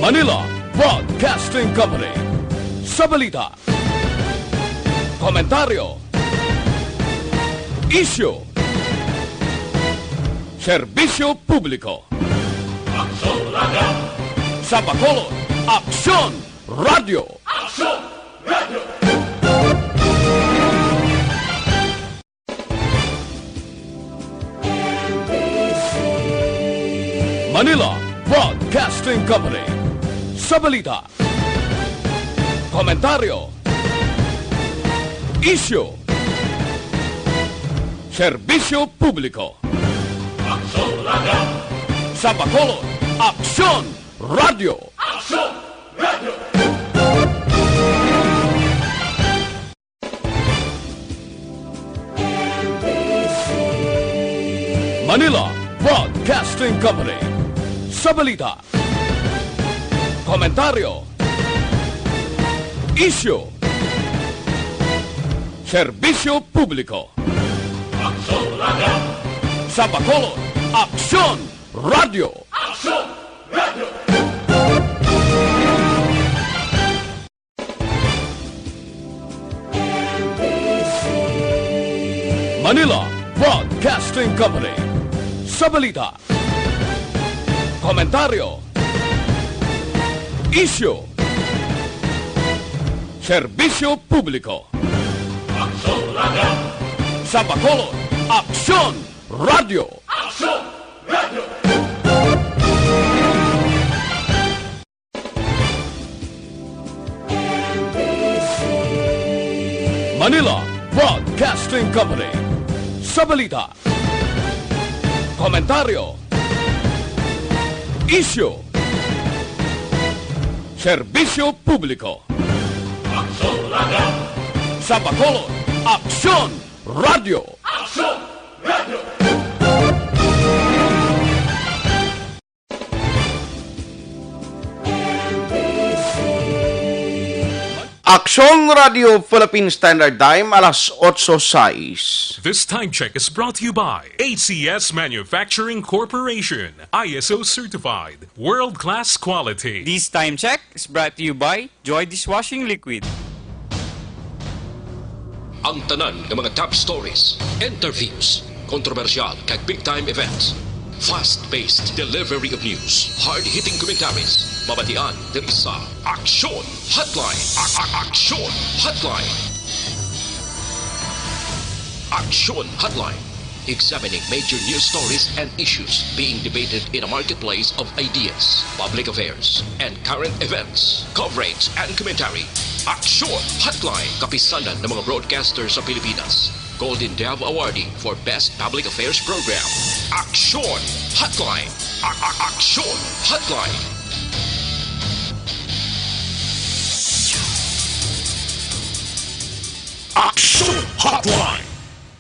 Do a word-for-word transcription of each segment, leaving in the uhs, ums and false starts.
Manila Broadcasting Company. Sa balita, komentaryo, isyu, serbisyo publiko. Aksyon Radio! Sa Bacolod, Aksyon Radio! Aksyon Radio! Manila Broadcasting Company. Sa balita, komentaryo, isyu, serbisyo publiko. Aksyon Radio! Sa Bacolod, Aksyon Radio! Aksyon Radio! Manila Broadcasting Company. Sa balita, komentaryo, isyu, serbisyo publiko. Aksyon Radio! Sa Bacolod, Aksyon Radio! Aksyon Radio! Manila Broadcasting Company. Sa balita, komentaryo, isyu, serbisyo publiko. Aksyon Radio! Sa Bacolod, Aksyon Radio! Aksyon Radio! Manila Broadcasting Company. Sa balita, komentaryo, isyu, serbisyo publiko. Aksyon Radio! Sa Bacolod, Aksyon Radio! Aksyon Radio! Aksyon Radio Philippine Standard Time, alas otso sais. This time check is brought to you by A C S Manufacturing Corporation, I S O certified, world-class quality. This time check is brought to you by Joy Dishwashing Liquid. Ang tanan nga mga top stories, interviews, kontrobersyal kag big time events, fast-paced delivery of news, hard-hitting commentaries, mabatian diri sa Aksyon Hotline. A- a- Aksyon Hotline. Aksyon Hotline. Examining major news stories and issues being debated in a marketplace of ideas, public affairs, and current events, coverage and commentary. Aksyon Hotline, kapisanan ng mga broadcaster sa Pilipinas. Golden Dove Awardee for Best Public Affairs Program. Aksyon Hotline. A- a- Aksyon Hotline. Aksyon Hotline.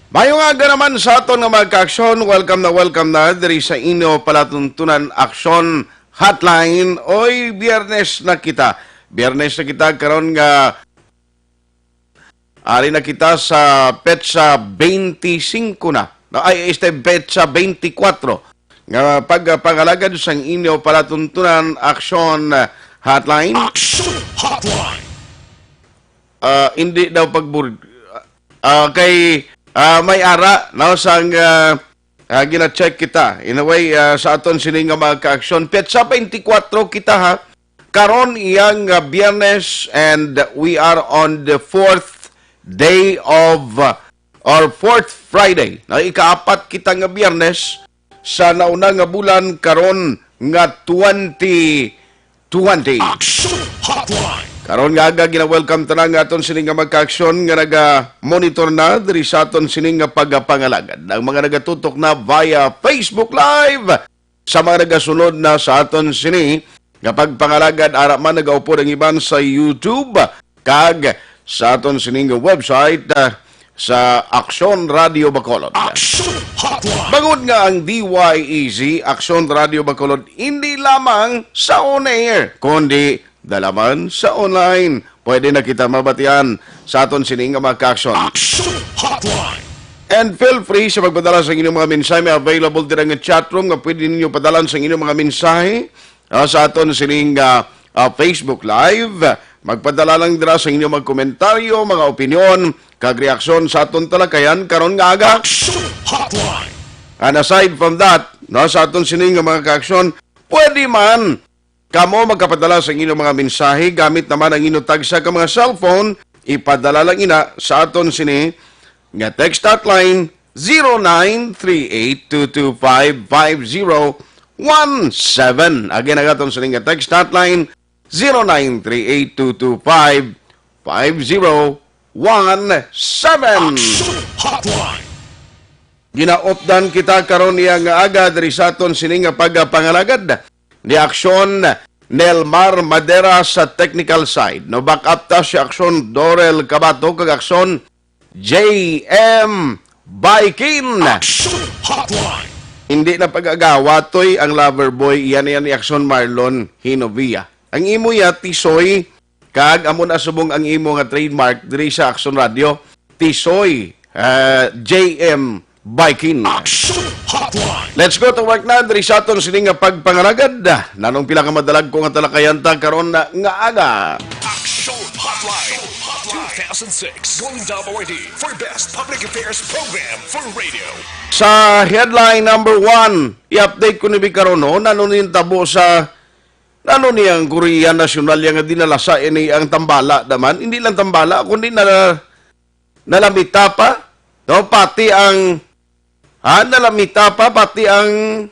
Mayong aga naman sa aton nga mga kaaksyon. Welcome na welcome na diri sa inyo palatuntunan Aksyon Hotline. Oy, Biyernes na kita. Biyernes na kita karon nga ari na kita sa petsa twenty-five na. No, ay, este, petsa twenty-four nga pagpangalagad sang inyo palatuntunan Aksyon Hotline. Aksyon Hotline. Ah, hindi daw pagbur-, ah, kay, ah, may ara, no, sang, ah, ah, gina-check kita. In a way, ah, sa aton sini nga mga kaaksyon, petsa twenty-four kita, ha. Karon iyang, ah, Biyernes, and we are on the fourth day of, ah, or fourth Friday. Na ikaapat kita nga Biyernes sa nauna nga bulan karon nga twenty twenty. Action Hotline. Karon nga aga, gina-welcome tanan nga aton sini nga magka-aksyon nga naga-monitor na diri sa aton sini nga pagpangalagad. Ang mga nagatutok na via Facebook Live, sa mga nagasunod na sa aton sini nga pagpangalagad, ara man nagaupod ang iban sa YouTube kag sa aton sini nga website, ah, sa Aksyon Radio Bacolod. Action Hotline. Bangod nga ang D Y E Z, Aksyon Radio Bacolod, hindi lamang sa on air, kundi dalaman sa online. Pwede na kita mabatian sa aton sini nga mga kaaksyon. Action Hotline. And feel free sa pagpadala sa inyong mga mensahe. May available dira nga chat room nga pwede ninyo padalan sa inyong mga mensahe, ah, sa aton sining, ah, ah, Facebook Live. Magpadala lang dira sa inyong mga komentaryo, mga opinyon, kag reaksyon sa aton talakayan karon nga aga. Action Hotline. And aside from that, no, sa aton sini nga mga kaaksyon, pwede man kamo magkapadala sa inyong mga mensahe gamit naman ang inyong tagsa ka mga cellphone. Ipadala lang ina sa aton sini nga text hotline, zero nine three eight two two five five zero one seven. Again, ang aton sini nga text hotline, zero nine three eight two two five five zero one seven. Action Hotline. Ginaupdan kita karon niya nga aga diri sa aton sini nga pagpangalagad ni Aksyon Nelmar Madera sa technical side. No, back up ta si Aksyon Dorel Cabato kag Aksyon J M Baikin. Action Hotline. Hindi na pag-agawa, Toy, ang lover boy. Iyan, iyan ni Aksyon Marlon Hinovia. Ang imo ya, Tisoy, kag amo na subong ang imo nga trademark diri sa Action Radio, Tisoy, ah, J M Baikin. Action Hotline. Let's go to work na diri sa aton sini nga pagpangalagad. Nanong pila ka madalag ko nga talakayan ta karon na nga aga. Action Hotline two thousand six, Golden Double R D for Best Public Affairs Program for Radio. Sa headline number one, i-update ko ni karon, no? Nano ning tabo sa, nano ni ang Korea Nasyonal yang dinala sa ini ang tambala naman? Hindi lang tambala, kundi na, nalamita pa, no? Pati ang, ha, nalamita pa, pati ang,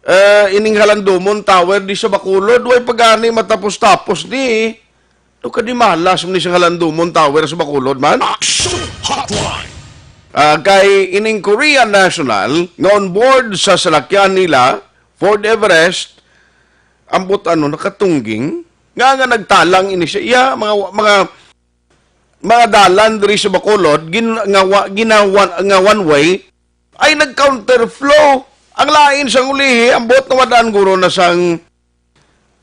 eh, ining Halandumon Tower di sa Bacolod, way pagani matapos-tapos ni. No, kadi malas man ni sa Halandumon Tower sa Bacolod man. Action Hotline. Ah, kay ining Korean national nga on board sa salakyan nila, Ford Everest, ambot ano, nakatungging, nga, nga nagtalang ini siya. Iya, mga, mga, mga dalan diri sa Bacolod, gin-, nga wa-, ginawa, nga one way, ay nag-counterflow. Ang lain sang ulihi, ambot na wadaan guro na sang,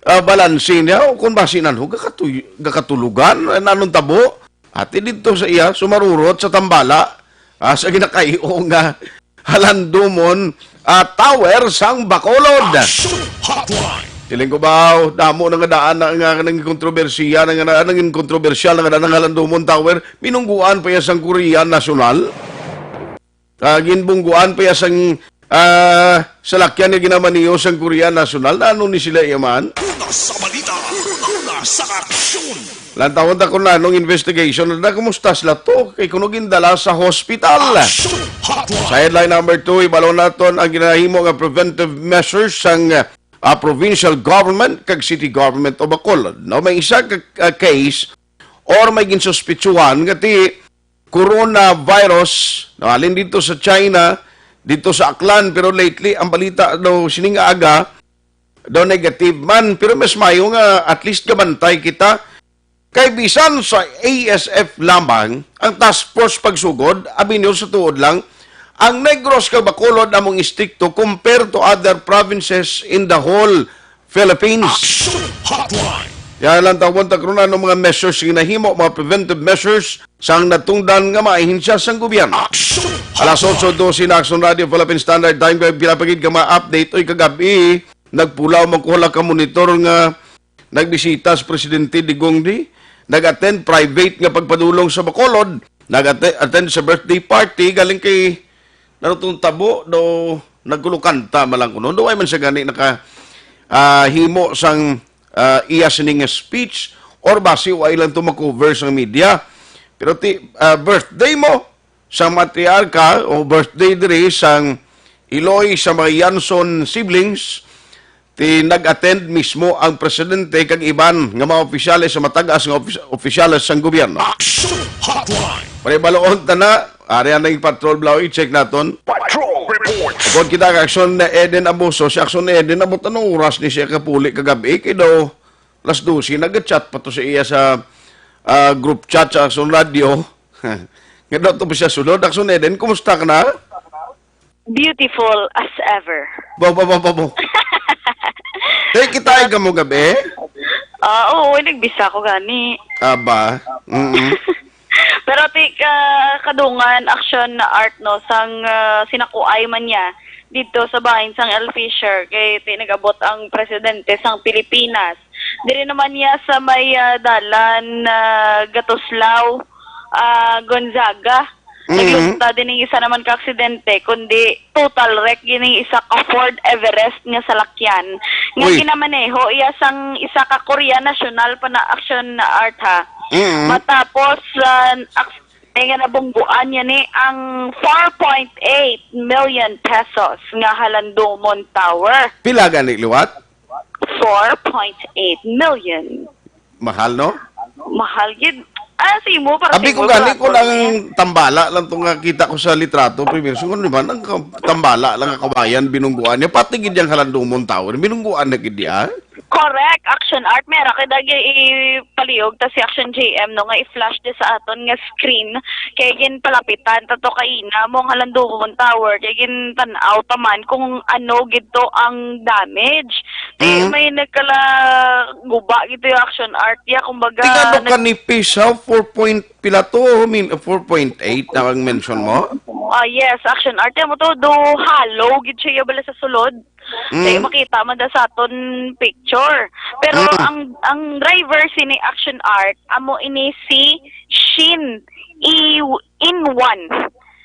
ah, balanse niya, o kung basi nano, gakatuy-, gakatulugan, eh, nanong tabo. Ati dito sa iya, sumarurot sa tambala, ah, sa ginakaiyo nga Halandumon, ah, Tower sang Bacolod. Action Hotline. Siling ko ba, damo na nga daan na nga naging kontrobersiya, na nga na, naging kontrobersyal na nga daan ang Halandumon Tower, binungguan pa iya sang Korean National. Ah, ginbungguan pa iya sang, ah, salakyan nga ginamaniho sang Korean National. Na ano ni sila iya man? Una sa balita, una sa aksyon. Lantawon ta kung anong investigation na, kumusta sila to? Kay kuno gindala sa hospital. Action Hotline. Sa headline number two, ibalo naton ang ginahimo nga preventive measures sang, ah, provincial government kag city government o Bacolod. No, may isa ka, ka case or may ginsuspitsuhan nga ti coronavirus, no, halin dito sa China, dito sa Aklan, pero lately, ang balita daw sining aga, daw negative man, pero mas mayo nga at least gabantay kita. Kay bisan sa A S F lamang, ang task force pagsugod, abinyo sa tuod lang, ang Negros kag Bacolod among istrikto compare to other provinces in the whole Philippines. Action Hotline. Yan lang tawon ta karon, ano mga measures nga nahimo, mga preventive measures sang natungdan nga maahinsya sang gobyerno. Action Alas Hotline. Otso dose na Action Radio Philippine Standard Time, kay pila pa gid ka mga update, oy, kagabi, nagpulaw man ko hala ka monitor nga nagbisita sa Presidente Digong di, nag-attend private nga pagpadulong sa Bacolod, nag-attend sa birthday party, galing kay Narutong tabo, do nagkulukanta man lang kuno. Do ay man siya gani naka, ah, himo sang, ah, iya sini nga speech, or basi wa lang to makover sang media. Pero ti, ah, birthday mo sa matriarka o birthday diri sang iloy sa mga Yanson siblings, ti nag-attend mismo ang presidente kag iban nga mga opisyales sa matagas nga opis-, opisyales sang gobyerno. Action Hotline. Panibaloon ta na, ari ang naging patrol, Blaw, i-check naton. Patrol Report. Upod kita kay Action Eden Abuso, si Action Eden, abot anong oras ni siya kapuli kagabi? Kay daw, alas dose, nag-chat pa to sa iya sa, ah, group chat sa Action Radio. Nga daw to pa siya sulod. Action Eden, kumusta ka na? Beautiful as ever. Bo, bo, bo, bo, bo. Tay, kita ay ka mo gabi? Ah, oo, nagbisa ko gani. Aba. Mm. Pero ti ka, kadungan action na art, no, sang, ah, sinakuay man niya dito sa bahin sang El Fisher kay ti nagabot ang presidente sang Pilipinas Diri naman niya sa may, ah, dalan, ah, Gatuslao, ah, Gonzaga. Mm. Nagluta din ang isa naman ka aksidente, kundi total wreck gini isa ka Ford Everest nga salakyan nga Uy. ginamaneho iya sang isa ka Korean national pa na action art, ha. Mm. Matapos, ah, aksidente nga nabungguan niya ni ang four point eight million pesos nga Halandomon Tower. Pila gani liwat? Four point eight million. Mahal, no? Mahal gid. Ah, sa imo, para sa Abi ko imo, gani para ko sa lang akin. tambala lang to nga kita ko sa litrato, Premier. So, ano naman, ang ka-, tambala lang ang kabayan, binungguan niya. Pati gid yung Halandomon Tower, binungguan na gid niya. Correct, Action Art. Mera kay dagi ipalihog ta si Action J M, no, nga i-flash di sa aton nga screen. Kay ginpalapitan ta to kaina mo ang Halandomon Tower. Kay gintan-aw ta man kung ano gid to ang damage. Di Mm. may nagkala guba gid to yung Action Art. Ya, kumbaga, Tingano nag- ka ni Pisa, four point pila to? Min-, four point eight na ang mention mo? Ah, yes, Action Art. Yan mo to, do hollow gid siya bala sa sulod. Mm. Kay makita man da sa aton picture. Pero Mm. ang, ang driver sini Action Art, amo ini si Shin I-, In Wan.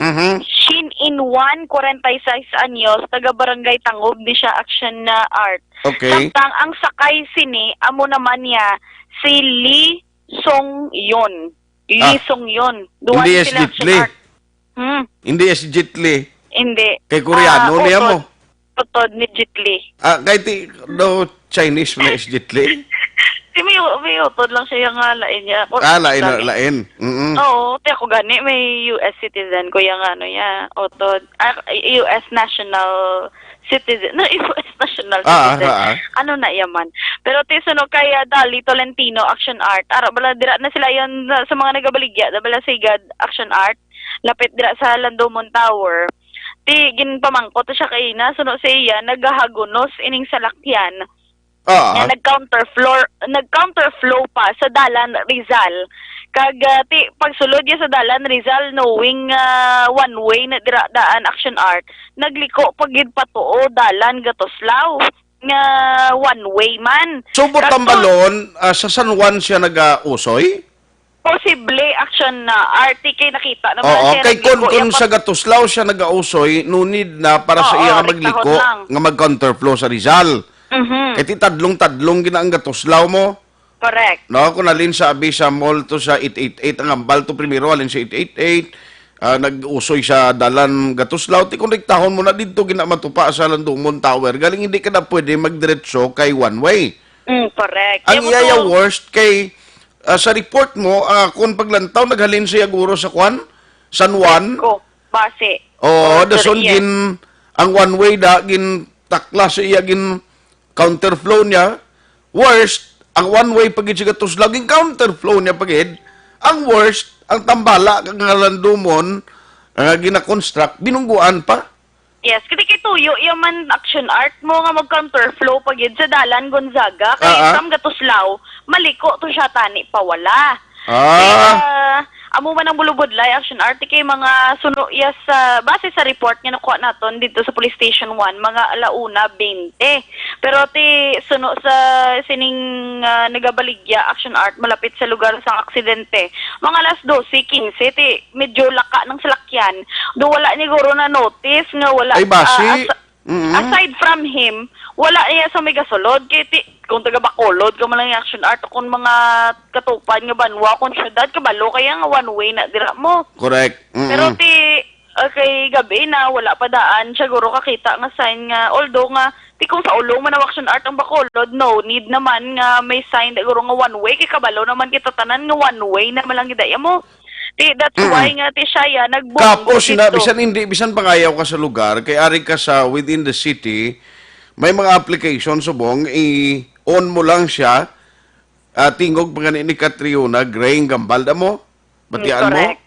Mhm. Shin In Wan, kwarenta y seis anyos, taga Barangay Tangub ni siya Action na Art. Okay. Samtang ang sakay sini, amo naman niya si Lee Song Yun. Lee Ah. Song Yun. Duha Hindi ni si sila Jet Action Li. Art. Hmm. Hindi si Jet Li. Hindi. Kay Koreano Ah, niya mo. utod. Utod ni Jet Li. Ah, kay ti, no, Chinese mo na si Jet Li? Di, may u-, may utod lang siya nga lain niya. Ako, Ah, lain na, sabi. lain. Mm-mm. Oo, ti ako gani, may U S citizen ko yung ano niya, utod. Ah, U S national citizen. No, U S national Ah, citizen. ah, ah. Ano na yaman? Pero ti suno kay, ah, Dali Tolentino, Action Art. Ara, bala, dira na sila yun sa, sa mga nagabaligya. Da bala sigad, Action Art. Lapit dira sa Landomon Tower. Ti ginpamangkot siya kay ina, suno sa iya, nagahagunos ining salakyan Ah. nga nag-counterflow, nag-counterflow pa sa dalan Rizal. Kag, ah, ti, pagsulod niya sa dalan Rizal, knowing, ah, one way na dira daan Action Art, nagliko pa gid patuo dalan Gatuslao nga one way man. So, Kag to- Tambalon, ah, sa San Juan siya nag-ausoy? Posible, Action na, Art, kay nakita naman Oo, siya kay kun, nagliko, kun iya sa pa- Gatuslao siya nag-ausoy, no need na para sa Oo, iya nga restahon magliko, lang. nga mag-counterflow sa Rizal. Mhm. Kay ti tadlong-tadlong gina ang Gatuslao mo. Correct. No, kung halin sa abi sa mall to sa eight eight eight, ang ambal to primero, halin sa eight eight eight, ah, nag-usoy sa dalan Gatuslao, ti kung rektahon mo na didto, gina matupa sa Landomon Tower, galing hindi ka na pwede magdiretso kay one way. Mm, correct. Ang Kaya mo iyaya to worst kay, ah, sa report mo, ah, kung paglantaw, naghalin siya guro sa kwan? San Juan? Fresco, base. Oo, Or dason Durian. gin-, ang one way da, gintakla sa iya, gin counterflow niya. Worst, ang one way pa gid sa Gatuslao, gin counterflow niya pa gid. Ang worst, ang tambala kag nga Landomon, ah, gina-construct, binungguan pa. Yes, kasi kay tuyo, yung man Action Art mo nga mag-counterflow pa gid sa dalan Gonzaga, kay Ah, ah. from Gatuslao, maliko to siya tani pawala. Ah. Kaya, amo man ang bulubudlay, Action Art, kay mga suno iya sa, base sa report nga nakuha naton dito sa Police Station one, mga alauna bente. Pero ti suno sa sining, ah, nagabaligya, Action Art, malapit sa lugar sa aksidente, mga alas dose quince, ti medyo laka ng salakyan. Do wala ni guro na notice nga wala, Ay, basi. ah, as-, Mm-mm. aside from him, wala niya sa may gasulod. Kay ti, kung taga Bacolod ka man lang yung Action Art, kung mga katupan nga banwa, kung syudad, kabalo kaya nga one way na dira mo. Correct. Mm-mm. Pero ti, ah, kay gabi na, wala pa daan siya guro kakita nga sign nga, although nga, ti kung sa ulong man ang Action Art ang Bacolod, no need naman nga may sign da guro nga one way, kay kabalo naman kita tanan nga one way na malangidaya mo. Ti, that's Mm. why nga ti siya ya, nagbunggo Kapo sina, dito. bisan hindi, bisan pangayaw ka sa lugar, kay ari ka sa within the city, may mga application subong, i-on mo lang siya, ah, tingog pa gani ni Catriona Gray ang gambal da mo. Batian Mm, mo? correct.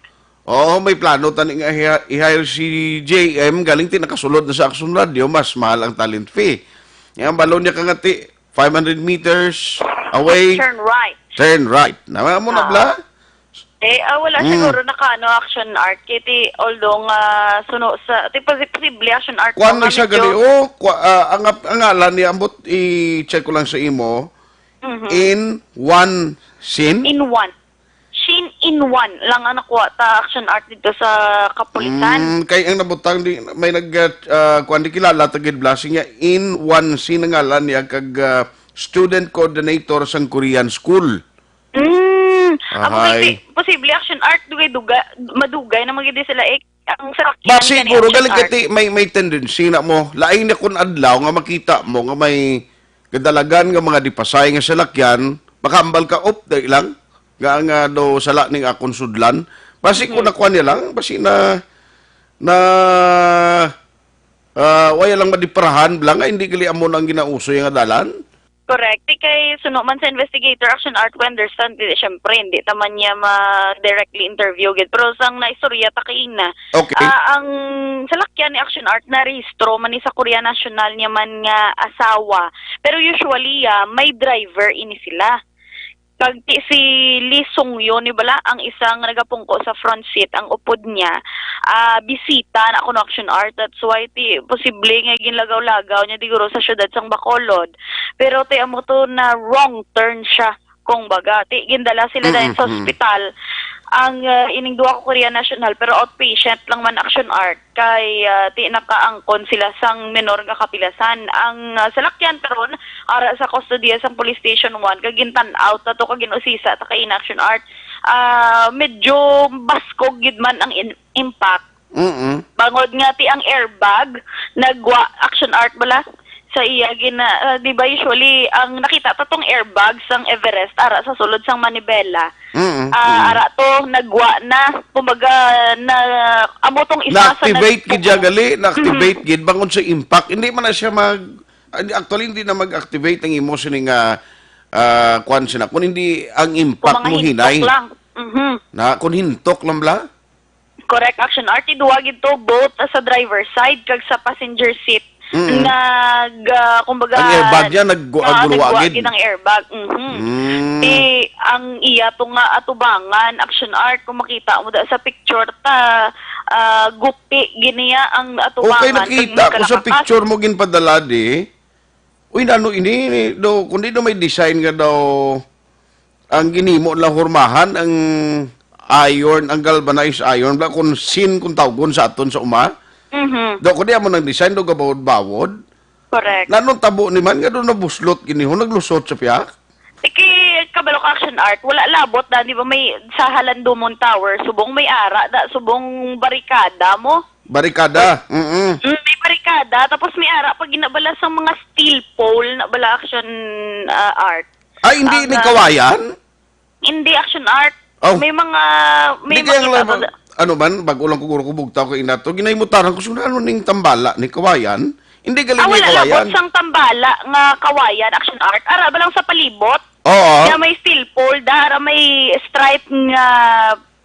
Oo, may plano tani nga i-, i-hire si J M, galing ti nakasulod na sa Action Radio, mas mahal ang talent fee. Nga ang balon niya ka nga ti five hundred meters away. Turn right. Turn right. Na mo na Ah. bla? Eh, ah, wala Mm. siguro naka, ano, Action Art. Kay ti, although nga suno sa, ti posi-, posible Action Art Kuwan mo nga na siya medyo gali, oh, kwa-, ah, ang, ang ngalan niya, ambot, i-check ko lang sa imo. Mhm. In one scene? In one. Scene in one lang ang nakuha ta action art dito sa kapulisan. Mm, kay ang nabutang di, may nag, ah, kuwan di kilala, tagid blasing niya, in one scene ang ngalan niya kag, ah, student coordinator sang Korean school. Mm, amo kay Ahay. Posible action art, dugay-dugay, madugay na magidi sila eh. Ang salakyan Ba, gani siguro, action galing art. Kati may, may tendency na mo, lain na kun adlaw nga makita mo nga may kadalagan nga mga dipasay nga salakyan, makambal ka, "Op, dali lang, nga, nga do sala ning akon sudlan." Basi ko Mhm. nakuha niya lang, basi na, na, ah, waya lang madiparahan, bala nga hindi gali amo na ang ginauso nga dalan. Correct. Di kay suno man sa investigator, action art, we understand, di, syempre, hindi ta man niya ma-directly interview gid. Pero sang naistorya ta kaina, Okay. ah, ang salakyan ni action art na rehistro man ni sa Korea National niya man nga asawa. Pero usually, ah, may driver ini sila. Kag ti si Lee Sung Yo ni bala ang isa nga nagapungko sa front seat, ang upod niya, ah, bisita na kuno action art. That's why ti posible nga ginlagaw-lagaw niya diguro sa syudad sang Bacolod. Pero ti amo to na wrong turn siya, kung baga. Ti gindala sila dayon Mm, sa mm. ospital. Ang, ah, ining duha ka Korean national, pero outpatient lang man action art. Kay, ah, ti nakaangkon sila sang menor nga kapilasan. Ang, ah, salakyan karon ara sa kustodiya sang Police Station one, kag gintan-aw ta to kag gin-usisa ta kay in action art. Ah, medyo baskog gid man ang in-, impact. Mm-mm. Bangod nga ti ang airbag nagwa action art bala sa iya gina-, ah, di ba usually ang nakita ta tong airbag sang Everest ara sa sulod sang manibela. Mm-mm. Ah, Mm-mm. ara to nagwa na, kumbaga na amo tong isa sa Na-activate nag- gid siya gali, na-activate Mhm. gid bangod sa impact. Hindi man na siya mag, ah, actually hindi na mag-activate ang imo sini nga, ah, kwan sina. Kung hindi ang impact Kung mga mo hinay. hintok lang. Mhm. Na, kung hintok lang bala? Correct, action art. Ti duwa gid to, both sa driver side kag sa passenger seat. Mm. Nag, ah, kumbaga, Ang airbag niya, nag-, ah, nagwa nagwa gid. gid ang airbag. Mhm. Mm. Ti ang iya to nga atubangan, action art, kung makita mo da sa picture ta, ah, gupi gid niya ang atubangan Okay, kag nakita ko sa nagkalakas. picture mo ginpadala di. Uy, nano ini, do, kundi do may design nga daw ang ginimo lang hurmahan ang iron, ang galvanized iron, bala kun sin kung tawgon sa aton sa uma. Mhm. Do, kundi amo nang design do gabawod-bawod. Correct. Nanong tabo ni man nga do nabuslot giniho, naglusot sa piyak? Iki kabalo ka action art, wala labot na, di ba may sa Halandumon Tower, subong may ara, da, subong barikada mo. Barikada, mm. Mm, may barikada, tapos may ara pag ginabala sa mga steel pole na bala action, ah, art. Ay, hindi Ang, ni ah, kawayan? Hindi action art. Oh. May mga, may Hindi kaya makita lang, ko da- ano man, bago lang ko guro ko bugtaw kay inato, ginahimutaran ko, "Sino ano ning tambala ni kawayan?" Hindi galing Ah, ni wala kawayan. labot sang tambala nga kawayan, action art. Ara ba lang sa palibot? Oo. Kaya may steel pole, da, ara may stripe nga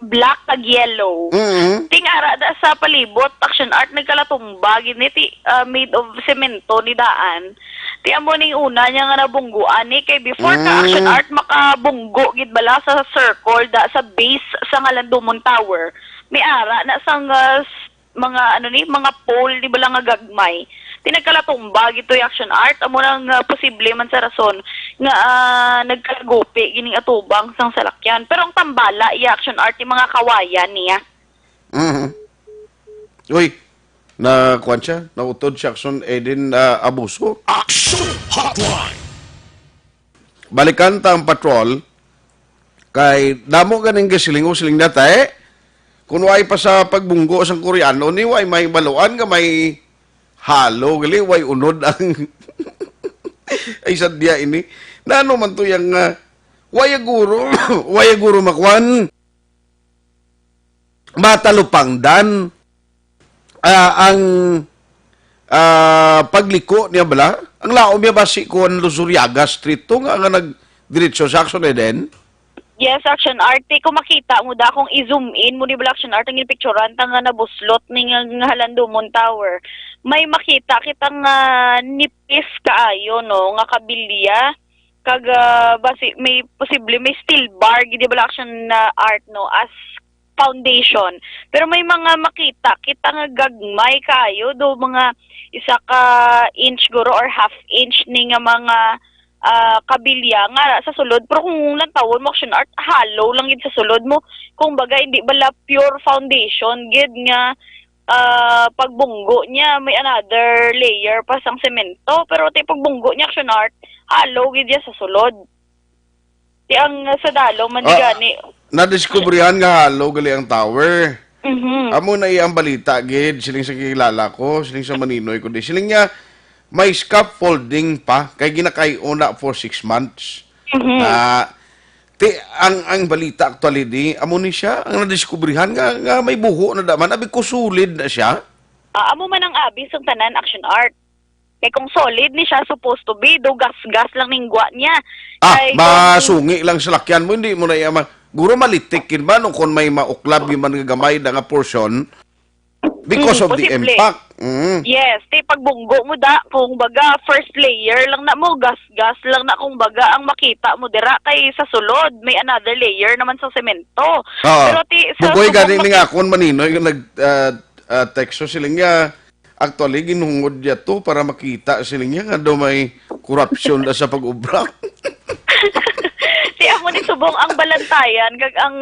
black kag yellow. Mm-hmm. Ting ara da sa palibot, action art, nagkalatumba, gid ni ti, ah, made of semento ni daan. Ti amo ning una niya nga nabungguan ni, kay before ka action Mm. art, makabunggo gid bala sa circle, da sa base sa Ngalandumon Tower. May ara na sang, ah, s-, mga, ano ni, mga pole, di bala nga gagmay. Ti nagkalatumba gid to yung action art, amo nang, ah, posible man sa rason nga, ah, nagkalagupi gining atubang sang salakyan. Pero ang tambala, iya action art, yung mga kawayan niya. Mhm. Uy, na, kuwan siya, nautod si Action Eden, ah, Abuso. Action Hotline. Balikan ta ang patrol. Kay damo ganing gasiling-usiling na, te. Kung way pa sa pagbunggo sang Koreano ni, way may baluan nga may halo, gali, way unod ang ay sadya ini. Nano man to yang, ah, way guro, way guro makwan. Matalupangdan, ah, ang, ah, pagliko niya bala. Ang laom niya ba si kuan Luzuriaga Street to nga, nga nagdiretso sa Action Eden? Yes, Action Art. Kung makita mo da, kung i-zoom in mo ni bala Action Art, ang ginpicturan ta nga nabuslot ni nga, nga Halandumon Tower. May makita kita nga nipis kaayo, no, nga kabilya. Kag, ah, basi, may posible, may steel bar, gid bala Action, ah, Art, no, as foundation. Pero may mga makita kita nga gagmay kaayo, do mga isa ka inch guro or half inch ni nga mga, ah, kabilya nga sa sulod. Pero kung lantawon mo, Action Art, hollow lang gid sa sulod mo. Kung baga, hindi bala pure foundation gid nga, ah, pagbunggo niya, may another layer pa sang semento. Pero ti pagbunggo niya, Action Art, hollow gid niya sa sulod. Ti ang sa dalo man Ah, gani. Nadiskubrihan nga hollow gali ang tower. Mhm. Amo na iya ang balita gid, siling sa kilala ko, siling sa maninoy ko di. Siling niya, may scaffolding pa, kay ginakay-o na for six months. Mhm. Na, ti, ang, ang balita actually di, amo ni siya, ang nadiskubrihan nga, nga may buho na daman, abi ko solid na siya. Ah, amo man ang abi sang tanan, Action Art. Kay kung solid ni siya, supposed to be, do gas-gas lang ning gwa niya. Ah, Kay kung masungi lang sa lakyan mo, hindi mo na iya ma-, guro malitik yun ba, no? Kung may mauklab yun man nga gamay na nga portion, because Mm, of the posible. impact. Mm. Yes, ti pagbunggo mo da, kung baga, first layer lang na mo, gas-gas lang na, kung baga, ang makita mo dira kay sa sulod, may another layer naman sa semento. Oo. Pero ti sa Bugoy gani subong ni maki- nga akon maninoy nga nag, ah, ah, text ko sila nga, actually, ginhungod niya to para makita sila niya nga daw may corruption na sa pag-ubra. Ti amo ni subong ang balantayan, kag ang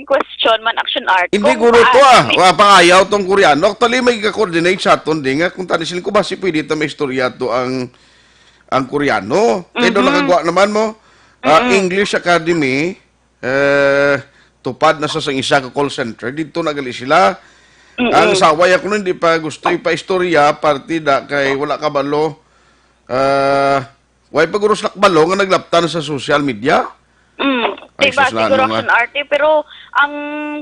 question man, Action Art. Hindi Kung guro to, ah. paano ni Wa, pangayaw tong Koreano. Actually, may ka-coordinate sa aton di nga kung tani sila ko ba si pwede ta may istorya to ang, ang Koreano. Kay doon Mhm. nakagwa naman mo, ah, Mm-mm. English Academy, eh, tupad na sa, sa isa ka call center. Dito na gali sila. Mm-mm. Ang asawa ya kuno hindi pa gusto ipaistorya, parte da kay wala kabalo. Ah, way pa guro sila kabalo nga naglaptan sa social media. Mm. Ay, Diba, sus, siguro nano nga. Action Art, eh, pero ang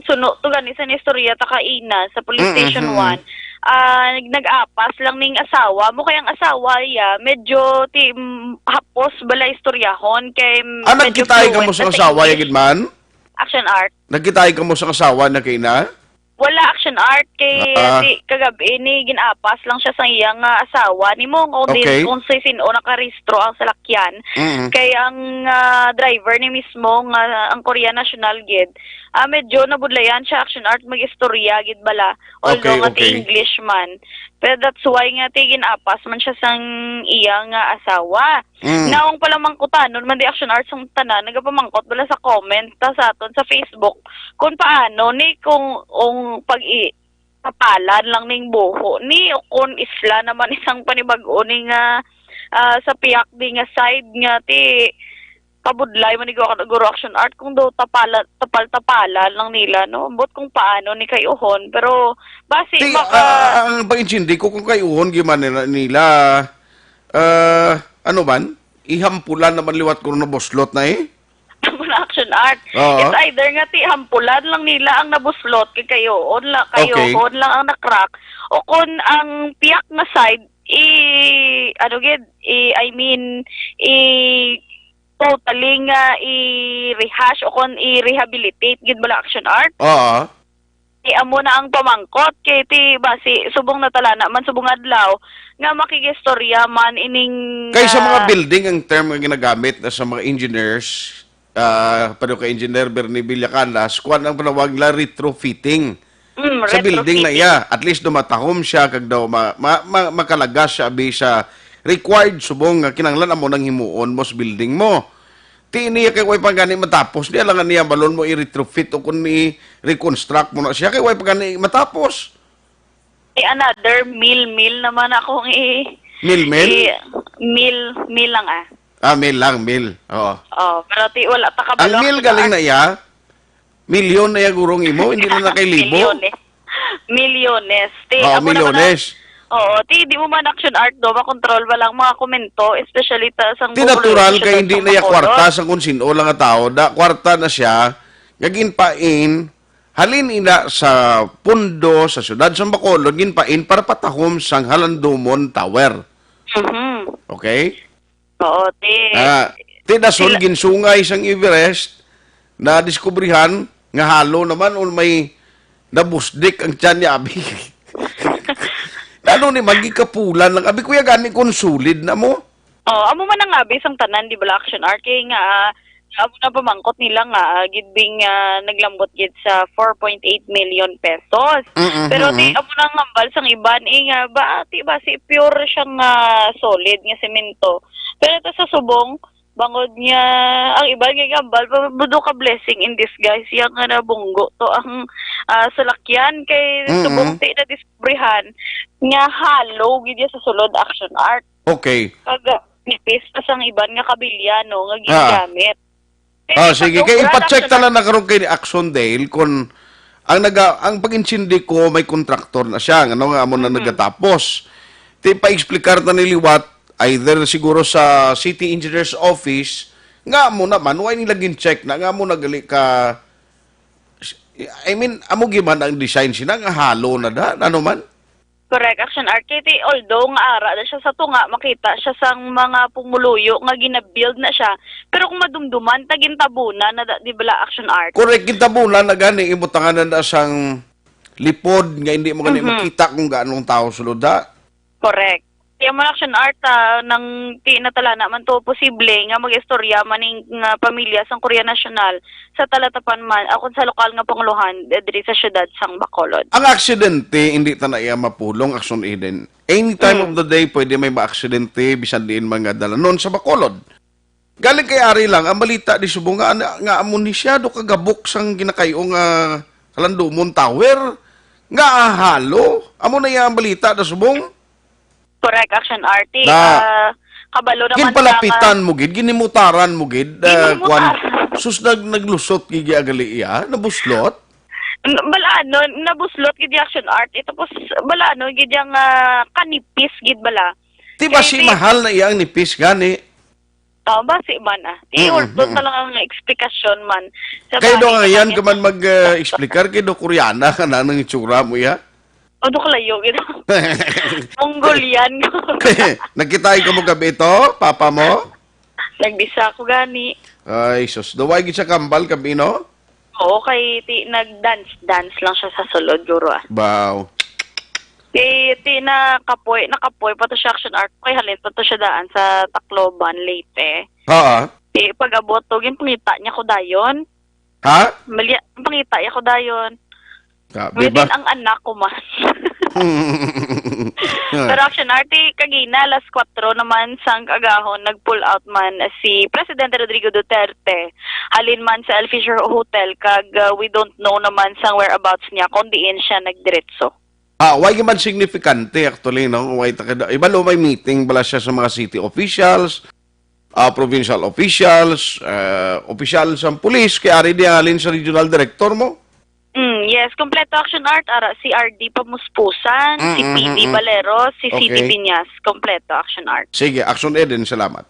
suno to gani sa istorya ta kaina sa police Mm, station mm, mm. one, ah, nag-, nag-apas lang ning asawa mo, kay ang asawa ya medyo ti, mm, hapos bala istoryahon kay Ah, medyo nagkitay ka mo fluent sa na sa asawa ya English. gid man? Action Art. Nagkitay ka mo sa asawa na kaina? Wala, Action Art, kay Ah. ti kagabi ni gin-apas lang siya sa iya nga asawa, ni mo kung di, Okay. kung si sin-o nakarehistro ang salakyan. Mm. Kay ang, ah, driver ni mismo nga ang Korea national gid, ah, medyo nabudlayan siya, Action Art, mag-istorya gid bala, although Okay, nga ti okay. English man. Pero that's why nga ti gin-apas man siya sang iya nga asawa. Mm. Naong pala mangkutanon man di Action Arts ang tanan, nagapamangkot bala sa comment ta sa aton sa Facebook kung paano ni, kung, kung pag i-, tapalan lang ning buho ni o kung isla naman isang panibag-o ni nga, ah, sa piyak di nga side nga ti pabudlay man ni Guro, Guro Action Art kung daw tapala-, tapal-tapalan lang nila, no? But kung paano ni kay uhon, pero basi Ti, maka- ah, ang pag-intindi ko kung kay uhon, giman nila, nila, ah, ano man, ihampulan naman liwat kung nabuslot na eh. Amo na, Action Art. Oo. It's either nga ti hampulan lang nila ang nabuslot kay kayoon lang, Okay. kayoon lang ang na-crack, o kun ang piyak nga side i, ano gid, i, I mean, i totally nga i-rehash o kun i-rehabilitate gid bala, Action Art. Oo. Ti amo na ang pamangkot kay ti basi subong natalana man subong adlaw nga makigistorya man ining, Kay sa mga ah, building ang term nga ginagamit na sa mga engineers, ah, pado kay Engineer Bernie Villacanas, kuwan ang panawag nila retrofitting. Mm, Sa building na retrofitting. iya, at least dumatahom siya kag daw ma-, ma-, ma-, makalagas siya abi sa required subong nga kinahanglan amo nang himuon mo sa building mo. Ti niya kay way pa gani matapos, niya lang niya balon mo i-retrofit o kung i-reconstruct mo na siya kay way pa gani matapos. Eh, another mil, mil naman akong i-, Mil, mil? i-, mil, mil lang, ah. Ah, mil lang, mil. Oo. Oh, pero ti wala ta kabalo Ang mil sa galing taas. na iya, milyon na iya gurong imo, hindi na na kay libo. Milyones. Milyones. Ti, Oo, amo naman milyones. ang, oo, ti, di mo man, Action Art, do, makontrol ba lang mga komento, especially ta, sa Ti natural kay hindi na iya kwarta sa kung sino lang nga tao. Da, kwarta na siya, nga ginpain, halin ina sa pundo sa siyudad sa Bacolod, ginpain para patahom sang Halandomon Tower. Mhm. Okay? Oo, ti. Ah, ti dason sila ginsungay sang Everest, nadiskubrihan nga halo naman o may nabusdik ang tiyan ni Abi. Ano ni, magikapulan lang. Abi, kuya, gani kung solid na mo? Oh, amo man ang abi sang tanan, di ba, Action Art? Kay nga, ah, amo na pamangkot nila nga, ah, gid bing, ah, naglambot gid sa four point eight million pesos. Mm-mm, Pero ti, mm-mm. amo na ang hambal sang iban, eh, nga, ba, ti ba, si pure siyang, ah, solid nga semento. Pero ito sa subong, Bangod niya, ang iban nga gambal, pa-, budo ka blessing in disguise, yang nga nabunggo to ang, ah, salakyan kay Mm-mm. subong ti nadiskubrihan nga hollow gid iya sa sulod, Action Art. Okay. Kag nipis pa sang iban nga kabilya, no, nga Ah. ginagamit. Kay Ah, di pa sige. to Kay grad ipa-check action ta lang na karon kay Action Dale kung ang naga-, ang pag-insindi ko may kontraktor na siya, ano nga amo na Mm. nagatapos. Ti pa-explicar ta ni liwat, either siguro sa City Engineer's Office, nga amo naman, why nila gin-check na, nga amo na gali ka, I mean, amo giman ang design sina nga hollow na da, ano man? Correct, Action Art. Kay ti, although nga ara na siya sa tunga, makita siya sang mga pumuluyo nga ginabuild na siya. Pero kung madumduman, ta gintabunan na da, di bala, Action Art? Correct, gintabunan na gani, ibutangan na na sang lipod nga hindi mo gani Mhm. makita kung gaano ang tao sulod, ha? Correct. Kaya mo, Action Art, ah, nang ti-, natalana man to, posible nga mag-istorya man ning, nga pamilya sang Korea National sa talatapan man, o kung sa lokal nga panguluhan, eh, diri sa siyudad sang Bacolod. Ang aksidente, hindi ta na iya mapulong, Action Eden. Any time Mm. of the day, pwede may maaksidente, bisan diin mga dalanon sa Bacolod. Galing kay Ari lang, ang balita di subong nga, nga, nga amo ni siya, do kagabok sang ginakay-o nga Kalandumon Tower, nga halo. Amo na iya ang balita da subong. Correct, Action Arty. Na Ah, kabalo naman ginpalapitan nga mo gid, ginimutaran mo gid, ah, Ginimutaran. Kwan, sus, nag-, naglusot gid iya gali iya, nabuslot. N-, bala, ano, nabuslot gid iya, Action Art. Ito po, s-, bala, ano, gid yang, ah, kanipis gid bala. Ti ba Kay si di mahal na iya ang nipis gani? Oh, basi man, ah. Ti Mm, ulton mm. na lang ang eksplikasyon man. Sa Kay do bagay nga yan naman ka man mag, ah, explicar kay do Koreana ka na nang itsura mo iya. Ano kalayo gid? Mongolian ko. Nagkita ka mo gabi ito, papa mo? Nagbisa ko gani. Ay, sus. Duway gid siya kambal gabi, no? Oo, kay ti nag-dance-dance lang siya sa sulod, guro, ah. Baw. Ti, ti nakapoy, nakapoy pa to siya, Action Art, kay halin pa to siya daan sa Tacloban, Leyte. Ha? Ti pag-abot to, ginpangita niya ko dayon. Ha? Mali, pangita niya ko dayon. Grabe Within ba? Ang anak ko man. Pero Action Arty, kagina, alas kwatro naman sang agahon, nag-pull out man si Presidente Rodrigo Duterte. Halin man sa El Fisher Hotel, kag, uh, we don't know naman sang whereabouts niya kung diin siya nagdiretso. Ah, why man signifikante actually, no? Why ta kada, iba lo may meeting bala siya sa mga city officials, ah, provincial officials, ah, opisyal sa pulis, kay ari di halin sa regional director mo? Mm, yes, kompleto Action Art, ara, si R D Pamuspusan, Mm, si mm, P D mm, mm. Valero, si C T Okay. Piñas, kompleto Action Art. Sige, Action Eden, salamat.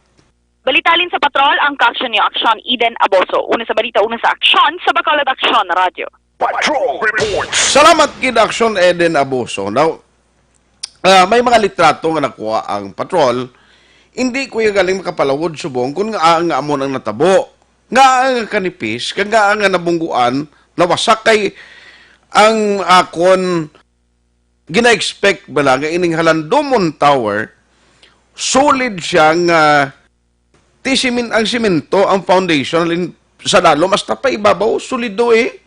Balitalin sa patrol, ang kaaksyon niyo, Action Eden Aboso. Una sa balita, una sa aksyon, sa Bacolod Action Radio. Patrol Report. Salamat gid, Action Eden Aboso. Now, ah, may mga litrato nga nakuha ang patrol. Hindi ko yung galing makapalawod subong kung nga, nga amo nang natabo. Nga ang kanipis, kag nga ang nabungguan, nawasak kay ang akon gina-expect bala nga ining Halandomon Tower, solid siya nga ti simin-, ang simento, ang foundation, halin sa lalom, hasta pa ibabaw, solido eh.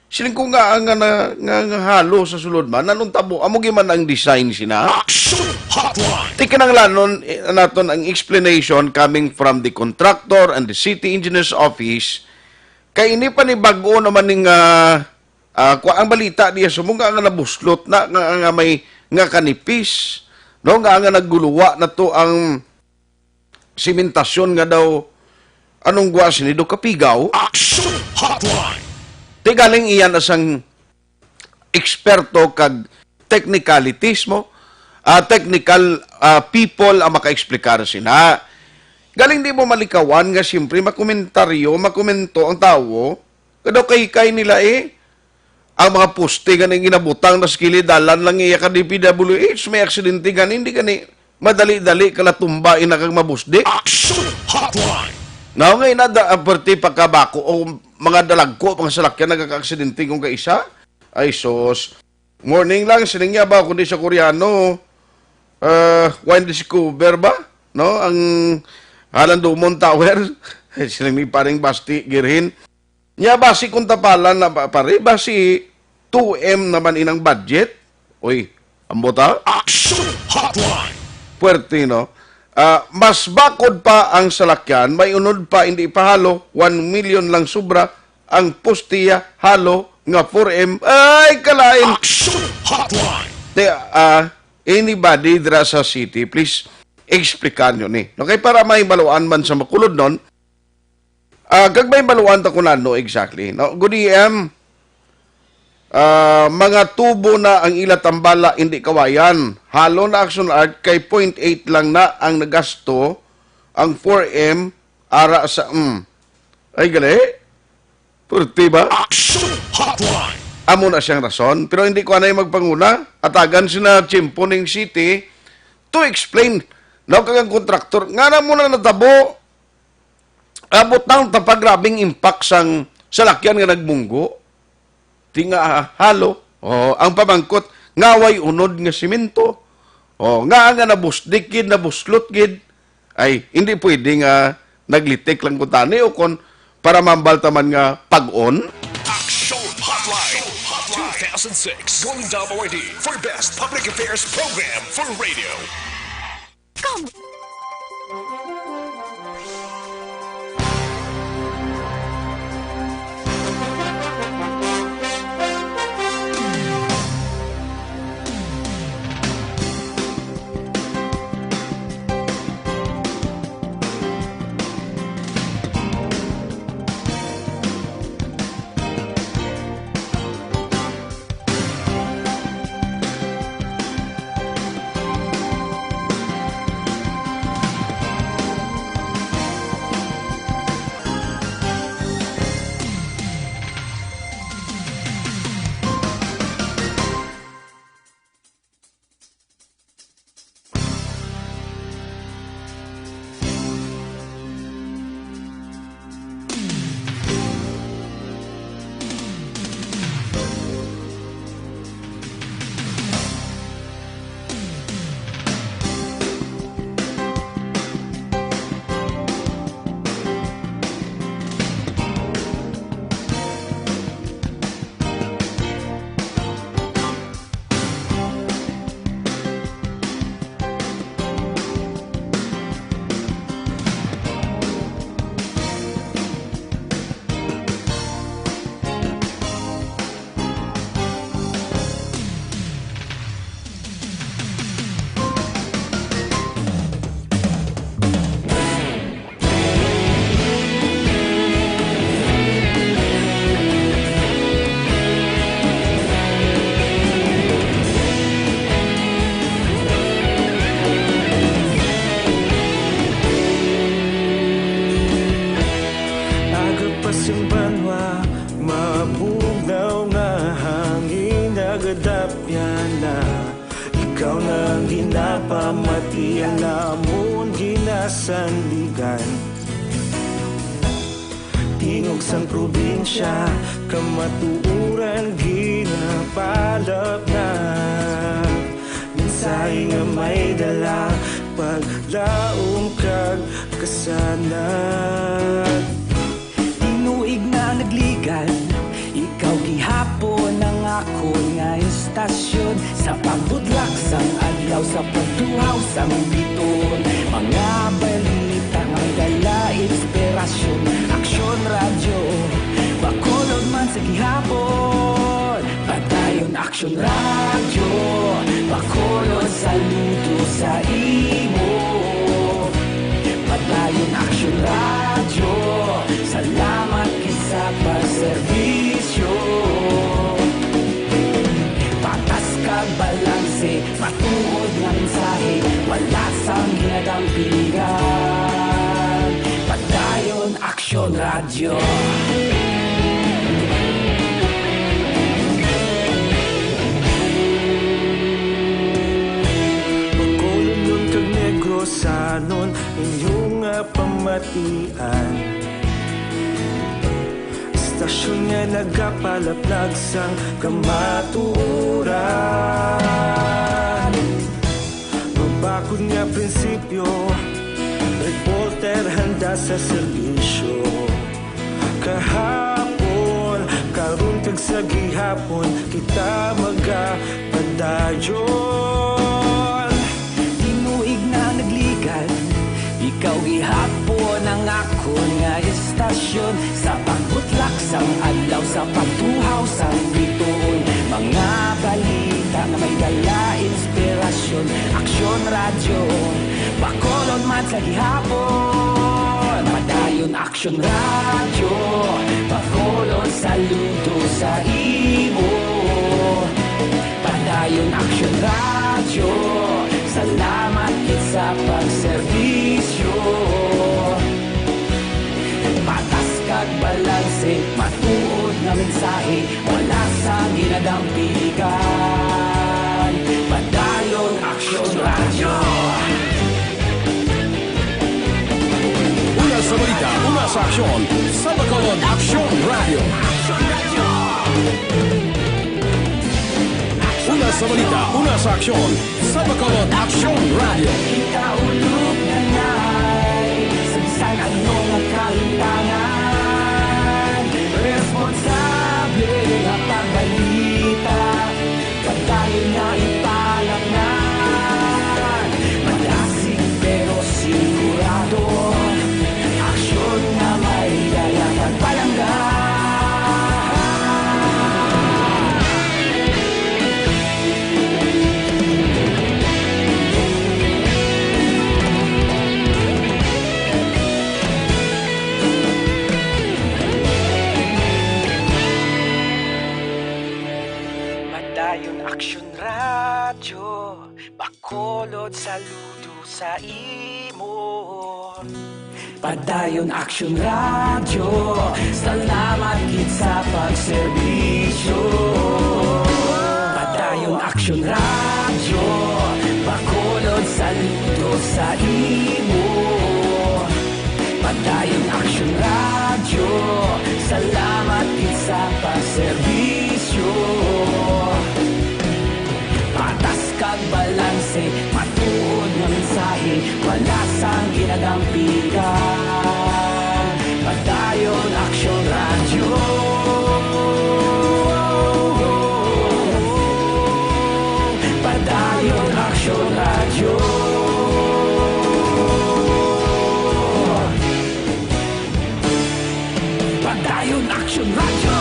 Siling ko nga, nga, nga, nga, nga halo sa sulod man, nanong tabo, amo giman ang design sina. Action Hotline. Ti kinahanglanon, eh, naton ang explanation coming from the contractor and the city engineer's office. Kay ini pa ni bag-o naman ning, ah, ah, kwa-, ang balita diya sumong nga, nga nabuslot na, nga, nga may, nga kanipis, no? Nga, nga nagguluwa na to ang simentasyon nga daw, anong gwa sini do kapigaw? Action Hotline. Ti galing iyan asang eksperto kag technicalities mo, ah, technical, ah, people ang makaexplikar sina. Galing di mo malikawan nga siyempre makomentaryo, makomento ang tawo, kadaw kay kay nila eh. Ang mga poste gani ginabutang na sa kilid dalan lang iya ka D P W H, may aksidente gani, hindi gani madali-dali ka natumba ina kag mabusdi. Action Hotline. Now nga ina da, ah, perti pagkabako o mga dalagko, mga salakyan nagkakaaksidente kung kaisa. Ay sus. Morning lang, sining niya ba, kundi sa Koreano, ah, wine discover ba? No? Ang Halandumon Tower. Sining ni paring Basti, Girhin. Nya basi kung tapalan na ba, pare, basi two M naman inang budget. Uy, ambot, ha? Action Hotline. Puwerte, no? Ah, mas bakod pa ang salakyan, may unod pa, hindi pa halo, one million lang sobra, ang postiya halo nga four M. Ay, kalain! Action Hotline! Te, ah, anybody dira sa city, please, explikan nyo ni. Okay, para may maluan man sa makulod nun, ah, kag may maluan ta kung ano exactly, no? Good A M, ah, mga tubo na ang ila tambala, hindi kawayan. Halo na Action Art kay point eight lang na ang nagasto, ang four M, ara sa, mm. Ay, gali? Purti ba? Action Hotline! Amo na siyang rason, pero hindi ko anay magpanguna. Atagan sina Chimpo ning city to explain. Now, kag ang kontraktor, nga na mo na natabo, abot na ang tapagrabing impact sang salakyan nga nagmunggo. Di nga, ah, halo. Oh, ang pamangkot, nga way unod nga simento. Oh, nga nga nabusdik gid, nabuslot gid. Ay, hindi pwede nga naglitik lang kuntani o kon para mambal ta man nga pag-on. Action Hotline two thousand six Golden Dome Awardee for Best Public Affairs Program for Radio. Come. Aga pa sing banwa, mabugnaw nga hangin nagadapyan na. Ikaw na ang ginapamati, ang amon ginasandigan. Tingog sang probinsya, kamatuoran ginapalapnap. Mensahe nga may dala, paglaom kag kasanag. Tinuig na nagligad, ikaw gihapon ang akon nga estasyon. Sa pagbudlak sang adlaw, sa pagtuhaw sang biton, mga balita nga dala inspirasyon. Aksyon Radyo, Bacolod man sa gihapon. Padayon Aksyon Radyo, Bacolod, saludo sa imo. Padayon Aksyon Radyo, salamat gid sa pagserbisyo. Patas kag balanse, matuod nga mensahe, wala sang ginadampingan. Padayon Aksyon Radyo. Bacolodnon kag Negrosanon, inyo nga pamatian. Estasyon nga nagapalaplag sang kamatuoran. Mabakod nga prinsipyo, reporter handa sa serbisyo. Kahapon, karon kag sa gihapon, kita magapadayon. Tinuig na nagligad, Ikaw gihapon ang akon nga istasyon, sa pagbutlak sang adlaw, sa pagtuhaw sang bituon. Mga balita nga may dala inspirasyon. Aksyon Radyo, Bacolod man sa gihapon. Padayon Aksyon Radyo, Bacolod, saludo sa imo. Padayon Aksyon Radyo, salamat gid sa pagserbisyo. Patas kag balanse, matuod nga mensahe, wala sang ginadampigan. Padayon Aksyon Radyo. Una sa balita, una sa aksyon, sa Bacolod Aksyon Radyo. Una sa balita, una sa aksyon, sa Bacolod Aksyon Radyo. Kita ulog na nay, sa bisan ano nga kalintangan, responsable nga pagbalita. Padayon nga ipalatnan, madasig pero sigurado. Aksyon nga may dala kag palangga. Padayon Aksyon Radyo, Bacolod, saludo sa imo. Padayon Aksyon Radyo, salamat gid sa pagserbisyo. Padayon Aksyon Radyo, Bacolod, saludo sa imo. Padayon Aksyon Radyo, salamat gid sa pagserbisyo. Patas kag balanse, matuod nga mensahe, wala sang ginadampigan. Padayon Aksyon Radyo. Padayon Aksyon Radyo. Padayon Aksyon Radyo.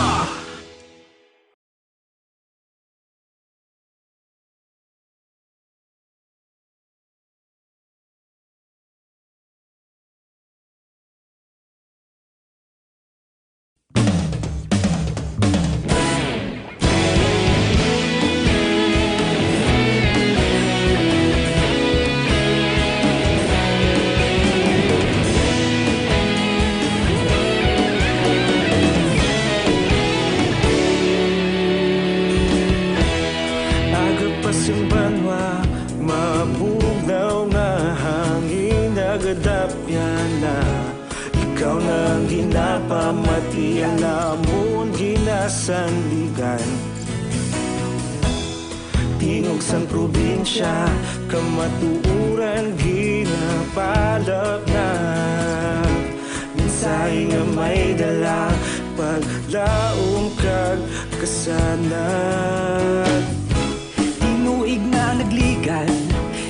Aga pa sing banwa, mabugnaw nga hangin, nagadapyan na. Ikaw na ang ginapamati, ang amon ginasandigan. Tingog sang probinsya, kamatuoran ginapalapnap. Mensahe nga may dala, paglaom kag kasanag. Tinuig na nagligad,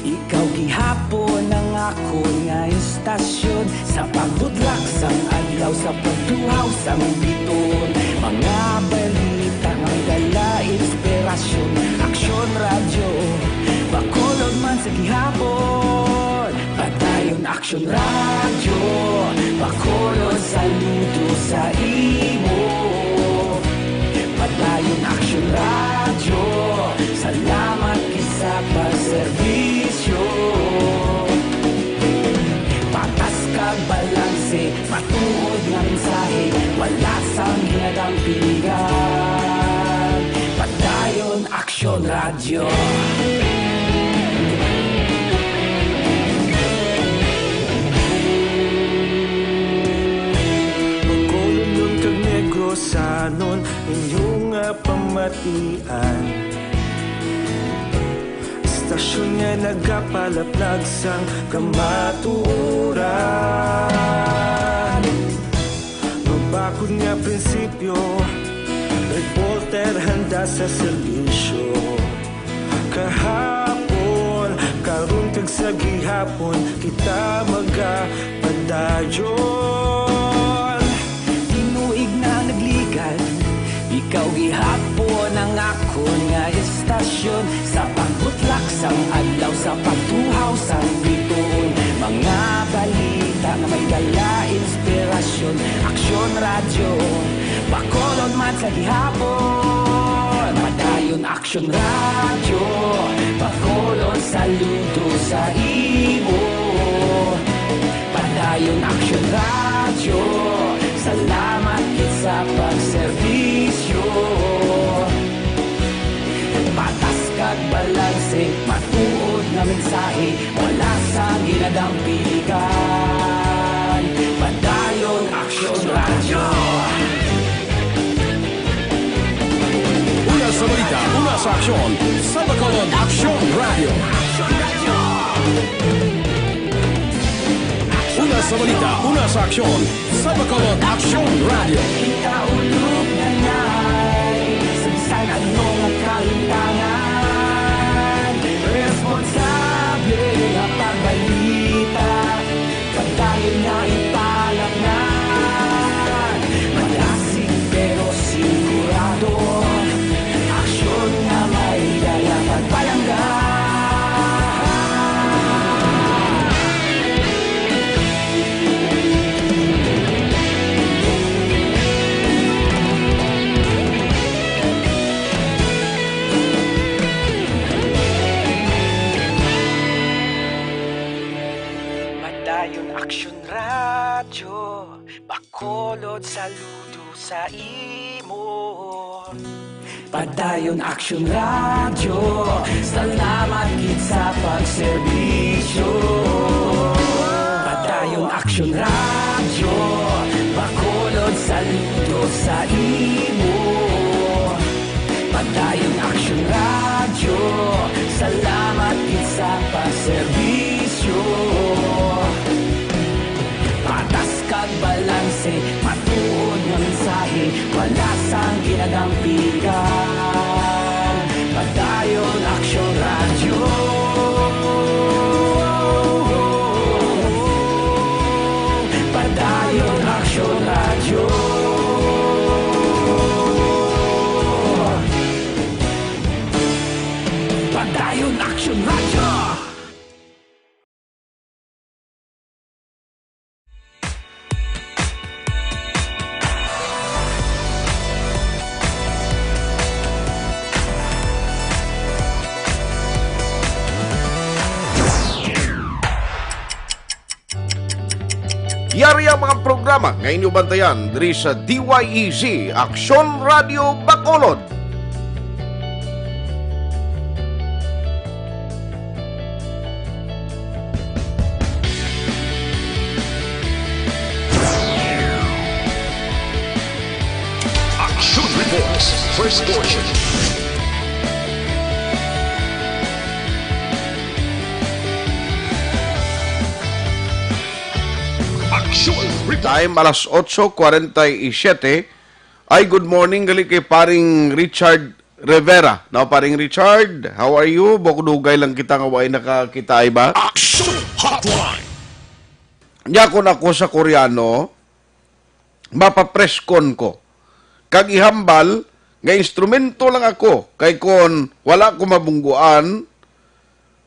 ikaw gihapon ang akon nga istasyon. Sa pagbutlak sang adlaw, sa pagtuhaw sang bituon, mga balita nga may dala inspirasyon. Aksyon Radyo, Bacolod man sa gihapon. Padayon Aksyon Radyo, Bacolod, saludo sa imo. Padayon Aksyon Radyo, salamat gid sa pagserbisyo. Patas kag balanse, matuod nga mensahe, wala sang ginadampigan. Padayon Aksyon Radyo. Bacolod kag Negros, sanon inyo nga pamatian. Istasyon nga nagapalaplag sang kamatuoran. Mabakod nga prinsipyo, reporter handa sa serbisyo. Kahapon, karon kag sa gihapon, kita Ta magapadayon. Tinuig na nagligad, ikaw gihapon ang akon nga estasyon. Sa pagbutlak sang adlaw, sa pagtuhaw sang bituon, mga balita nga may dala inspirasyon. Aksyon Radyo, Bacolod man sa gihapon. Padayon Aksyon Radyo, Bacolod, saludo sa imo. Padayon Aksyon Radyo, salamat gid sa pagserbisyo. Patas kag balanse, matuod nga mensahe, wala sang ginadampigan. Padayon Aksyon Radyo. Una sa balita, una sa aksyon, sa Bacolod Aksyon Radyo. Una sa balita, una sa aksyon, sa Bacolod Aksyon Radyo. Kita ulog na ngay, sa bisan anong kalimtangan, responsable nga pagbalita. Padayon nga ipalatnan, malasig pero sigurado. Aksyon nga may dala pagpalangga. Padayon Aksyon Radyo, Bacolod, saludo sa imo. Padayon Aksyon Radyo, salamat gid sa pagserbisyo. Padayon Aksyon Radyo, Bacolod, saludo sa imo. Padayon Aksyon Radyo, salamat gid sa pagserbisyo. Patas kag balanse, matuod nga mensahe, wala sang ginadampigan. Padayon Aksyon Radyo. Padayon Aksyon Radyo. Padayon Aksyon Radyo. Yari ang mga programa nga inyo bantayan diri sa D Y E Z, Aksyon Radio Bacolod. Action Reports, first portion. Action Report. Time, alas otso cuarenta y siete. Ay, good morning gali kay paring Richard Rivera. Now, paring Richard, how are you? Bukdugay lang kita nga way nakakita, ay ba? Action Hotline. Nya, kung ako sa Koreano, mapapreskon ko. Kag ihambal nga instrumento lang ako, kay kon wala ko mabungguan,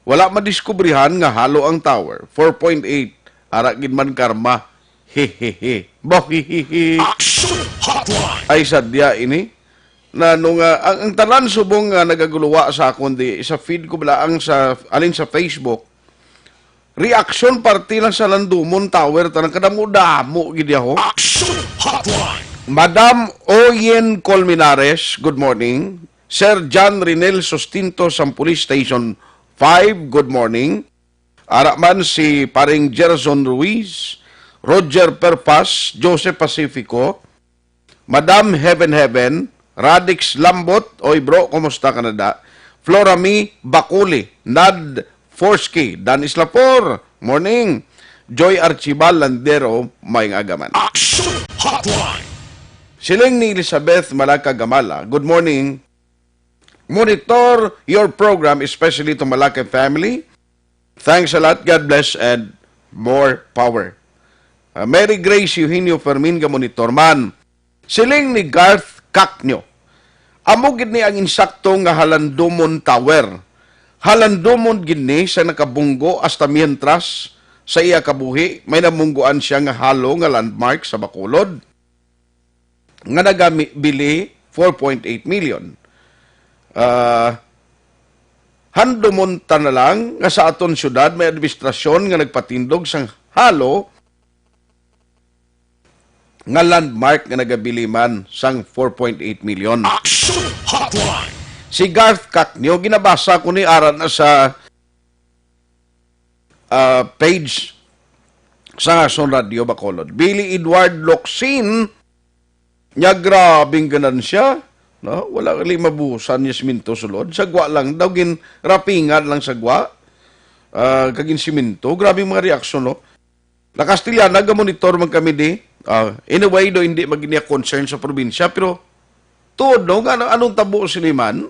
wala madiskubrihan nga halo ang tower. Four point eight, ara gid man karma. Hehehe. Bohihihi. Action Hotline. Ay, sadya ini. Na, no nga, ang, ang tanan subong nga nagaguluwa sa akon di, sa feed ko bala ang sa, alin sa Facebook, reaction party lang sa Landumon Tower, tanang kadamo-damo gid yaho. Action Hotline. Madam Oyen Colmenares, good morning. Sir John Rinel Sustinto sang Police Station five, good morning. Ara man si paring Gerson Ruiz, Roger Perpas, Joseph Pacifico, Madam Heaven Heaven, Radix Lambot, oy bro, kumusta ka na da? Florami Baculi, Nad Forsky, Dan Islapor, morning. Joy Archibal Landero, may nga agaman. Action Hotline. Siling ni Elizabeth Malaka Gamala, good morning. Monitor your program, especially to Malaki family. Thanks a lot. God bless and More power. Ah, Mary Grace Eugenio Fermin, ga monitor man. Siling ni Garth Cacnio, amo gid ni ang insakto nga Halandomon Tower. Halandomon gid ni sa nakabunggo hasta mientras sa iya kabuhi may namungguan siya nga halo nga landmark sa Bacolod nga nagabili four point eight million. Ah, handomon ta na lang nga sa aton syudad may administrasyon nga nagpatindog sang halo nga landmark nga nagabili man sang four point eight million. Action Hotline! Si Garth Cacnio, ginabasa ko ni ara na sa, ah, page sa Action Radio Bacolod. Billy Edward Locsin, nya grabing ganansya, no? Wala gali mabusan niya siminto sulod. Sagwa lang daw, gin rapingan lang sagwa. Ah, kag gin siminto. Grabing mga reaksyon, no? Nakastilyana, ga-monitor man kami di. Ah, in a way, do, hindi maginiya concern sa probinsya, pero tuod, no? Nga, ano, anong tabo sini man?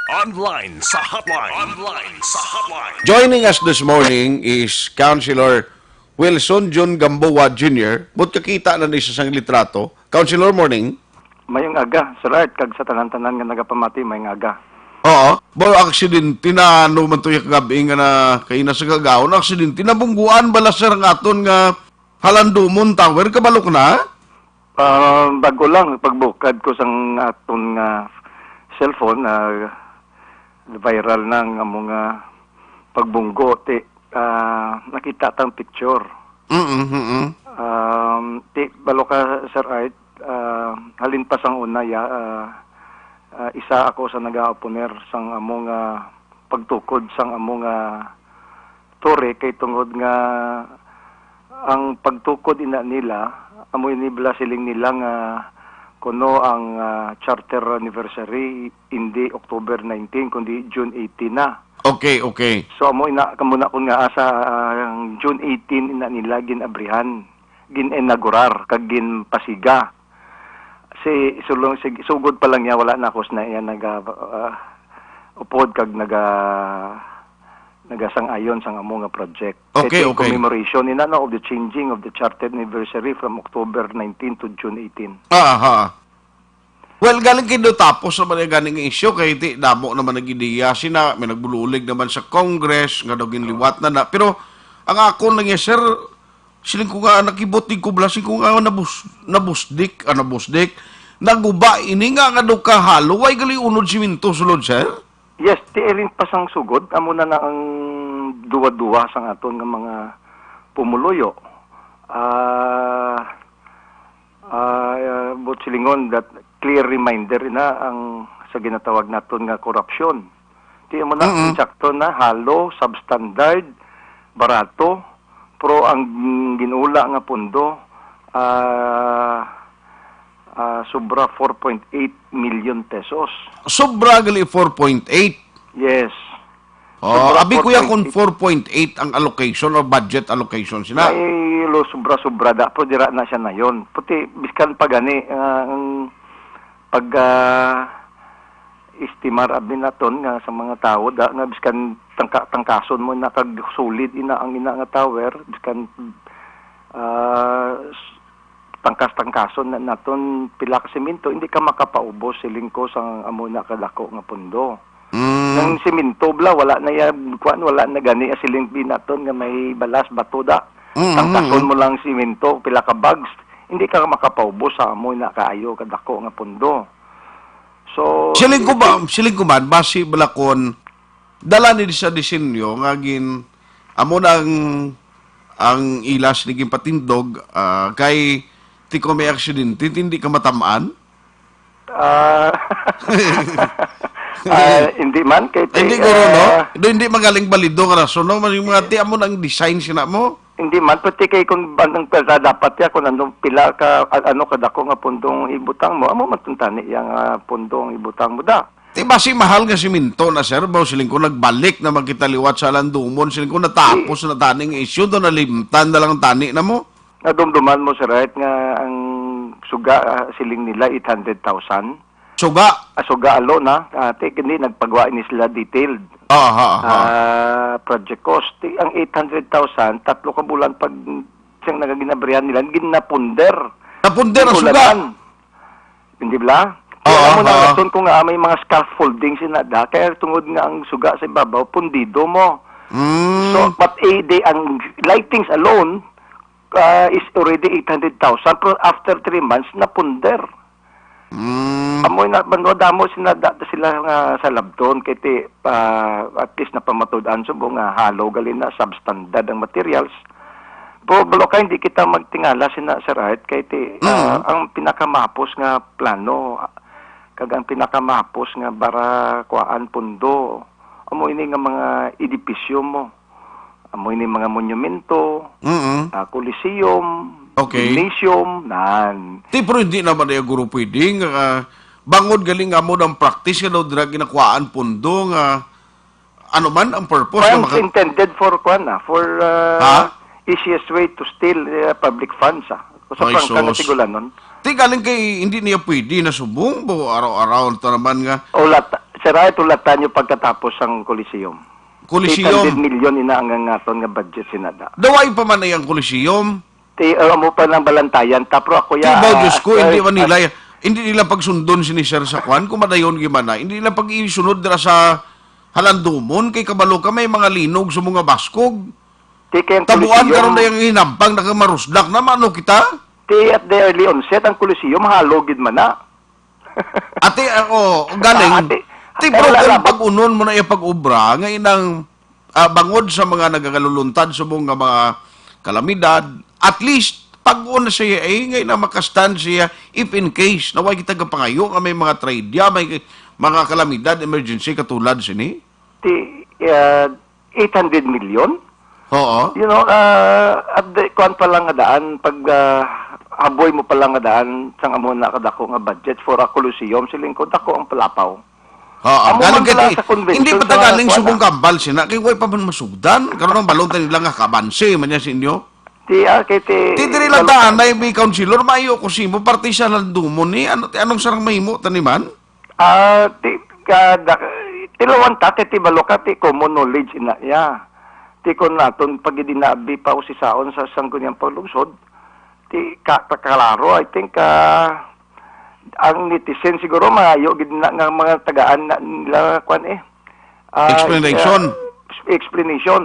Online sa hotline. Online sa hotline. Joining us this morning is Councilor Wilson John Gamboa Junior. But kakita na ni sa sang litrato. Councilor, morning. Mayong aga, Sir Art, kag sa tanan-tanan nga nagapamati, mayong aga. Oo. Bro, aksidente na, ano man to yung kagabi nga na, kaina sa kagaon, aksidente. Nabungguan bala, sir, ang aton nga Halandomon Tower, kabalo ka na? Ah, bago lang, pagbukad ko sang aton nga cellphone, ah, viral na ang amo nga pagbunggo, ti, ah, nakita tang picture. Mm, mm, mm. Um, ti, balo ka, Sir Art, ah, halin pa sang una, ya, ah, ah, isa ako sa nagaoponer sang amo nga pagtukod sang amo nga tore, kay tungod nga ang pagtukod ina nila, amo ini bala siling nila nga kuno ang, ah, charter anniversary hindi October nineteen, kundi June eighteen na. Okay, okay. So, amo ina, kamo na kun nga asa, ah, ang June eighteen ina nila gin-abrihan, gin-inaugurar, kag ginpasiga. Si, sulong, sig-, sugod pa lang niya, wala na ako sa iya naga, ah, upod kag naga, nagasang-ayon sang amo nga project. Okay, Ito yung okay. Commemoration, ina, no, of the changing of the charter anniversary from October nineteen to June eighteen. Ah, ha. Well, galing kay do tapos naman yung ganing issue kay ti damo naman nag-ideya sina, may nagbubulig naman sa Congress nga daw ginliwat na na. Pero ang akon lang yan, sir, siling ko nga nakibot ni Kubla, siling ko nga nabus, nabusdik, ah, nabusdik. Naguba ini nga nga daw kahalo, way gali unod siminto sulod, sir? Yes, ti irin pa sang sugod, amo na na ang duwa-duwa sang aton nga mga pumuluyo. Ah, ah, but silingon that clear reminder na ang sa ginatawag naton nga korupsyon. Ti amo na, mm-mm, insakto na, halo, substandard, barato, pero ang ginula nga pondo, ah, ah, sobra four point eight million pesos. Sobra gali four point eight. Yes. Oh, sobra abi, kuya, four point eight. Kung four point eight ang allocation or budget allocation sina. May lo, sobra-sobra da, pero dira na siya na yon. Puti, biskan pa gani, ah, ang pag, ah, estimar abi naton nga sa mga tawo da, nga biskan tangka-, tangkason mo na kag solid ina ang ina nga tower, biskan, ah, s-, tangkas-tangkason na naton pila ka semento, hindi ka makapaubos, siling ko, sa amo na kadako nga pundo. Mm. Ang semento bala, wala na ya, kuan, wala na gani, ah, siling binaton nga may balas, bato da. Mm, tangkason, mm, mo lang semento, pila ka bags, hindi ka makapaubos sa amo na kaayo kadako nga pundo. So, siling ko ba, siling ko man, basi bala kon dala ni sa disenyo nga gin, amo na ang, ang ilas ni ginpatindog, ah, kay ti ko may aksidente, hindi ka matamaan. Ah, ah, hindi man, kay, hindi, guro, no? Ah, hindi, hindi magaling balido nga rason, no? Mas yung mga ti, amo na ang design sina mo. Hindi man, pati kay kung anong pera dapat ya, kung ano, pila ka, a-, ano kadako nga pundong ibutang mo, amo man tuntani yang, ah, pundong ibutang mo da. Ti basi mahal nga simento na, sir, ba, siling ko nagbalik na magkita liwat sa Landumon, siling ko natapos na tani nga issue, do nalimtan na lang tani na mo. Nadumduman mo, sir, right, nga ang suga, ah, siling nila eight hundred thousand. Suga? Ah, suga alo na. Ah, ti, hindi, nagpagawa ini sila detailed. Aha, aha. Ah, project cost. Ti-, ang eight hundred thousand, tatlo ka bulan pag siyang nagaginabrihan nila, ginapunder. Napunder ang suga. Ulanan. Hindi bala? Oo, kaya mo na oo. Rason kung nga may mga scaffolding sinada, kaya tungod nga ang suga sa ibabaw, pundido mo. Mm. So, but eh, they, ang lightings alone uh, is already eight hundred thousand. Pero after three months, napunder. Mm. Amoy na, bano, damo sinada sila nga sa labton, kay ti, ah, at least napamatud-an subong nga hollow gali na, substandard ang materials. Pero balo ka, hindi kita magtingala sina, Sir Art, kay ti, ah, ang pinakamahapos nga plano, kag ang pinakamahapos nga bara kuhaan pundo, amo ini nga mga edipisyo mo. Amo ini mga monumento, Mm-mm. ah, coliseum, Okay. Gymnasium, nan. Ti, pero hindi naman na guro pwede nga, ah, bangod galing nga mo ng practice nga daw dira ginakuhaan pundo nga ano man ang purpose nga Funds maka- intended for, kuwan, ah, for, ah, Ha? easiest way to steal, ah, public funds, ah. Sa Ay, prangka nga sus. Sigulanon. Ti, galing kay hindi niya pwede na subong, bo, araw-araw ta naman nga. Ulat, sira, tulatan niyo pagkatapos ang Coliseum. Coliseum. Eight hundred million ina ang, ang aton nga budget sinada. Daway pa man ay ang Coliseum. Ti, uh, amo pa ng balantayan. Tapro ako ya, Ti, ba, ah, Diyos ko, hindi ah, man nila, hindi nila pagsundon sini, sir, sa kwan, kung madayon gimana, hindi nila pag-isunod dira sa Halandumon, kay kabalo ka, may mga linog sa mga baskog. Ti, kay ang Tabuan Coliseum karon na yung hinampang, nakamarusdak na, mano kita? Ti, at the early onset, ang Coliseum, halo gid man na. Ate, ah, oh, galing. Ah, ate, Ti, ate, pero wala kung labot. Pag-unon mo na yung pag-ubra, nga inang, ah, bangod sa mga nagagaluluntad subong nga mga kalamidad, at least, pag-un na siya, eh, nga inang makastand siya, if in case, na way kita kapangayo nga may mga tragedya, may mga kalamidad, emergency, katulad sini. Ti, ah, eight hundred million? Oo. You know, ah, at the, kuwan pa lang nga daan, pag, ah, haboy mo pa lang nga daan, sang amo na kadako nga budget for a Coliseum, siling ko, dako ang palapaw. Oo, Amo galing man ka lang di, sa convention hindi pa sa ta galing kuwan, subong ah. Kambal sina, kay way pa man masugdan, karon ang balon ta nila nga kabanse, man niya sa inyo. Ti, ah, kay ti, Ti diri lang walo- ta, anay, may councilor, maayo ko simo, parte sa landumon ni, ano, ti, anong sarang mahimo, taniman? Ah, ti, ka, da, tilawan ta, kay ti balo ka, ti common knowledge ina, ya. Ti kon naton pagidinabi pa usisaon sa sangguniang paglungsod, ti ka, ta, klaro, I think, ah, ang netizen siguro maayo gid na nga mga tagaan na nila kwan eh. Ah, Explanation. ah, explanation.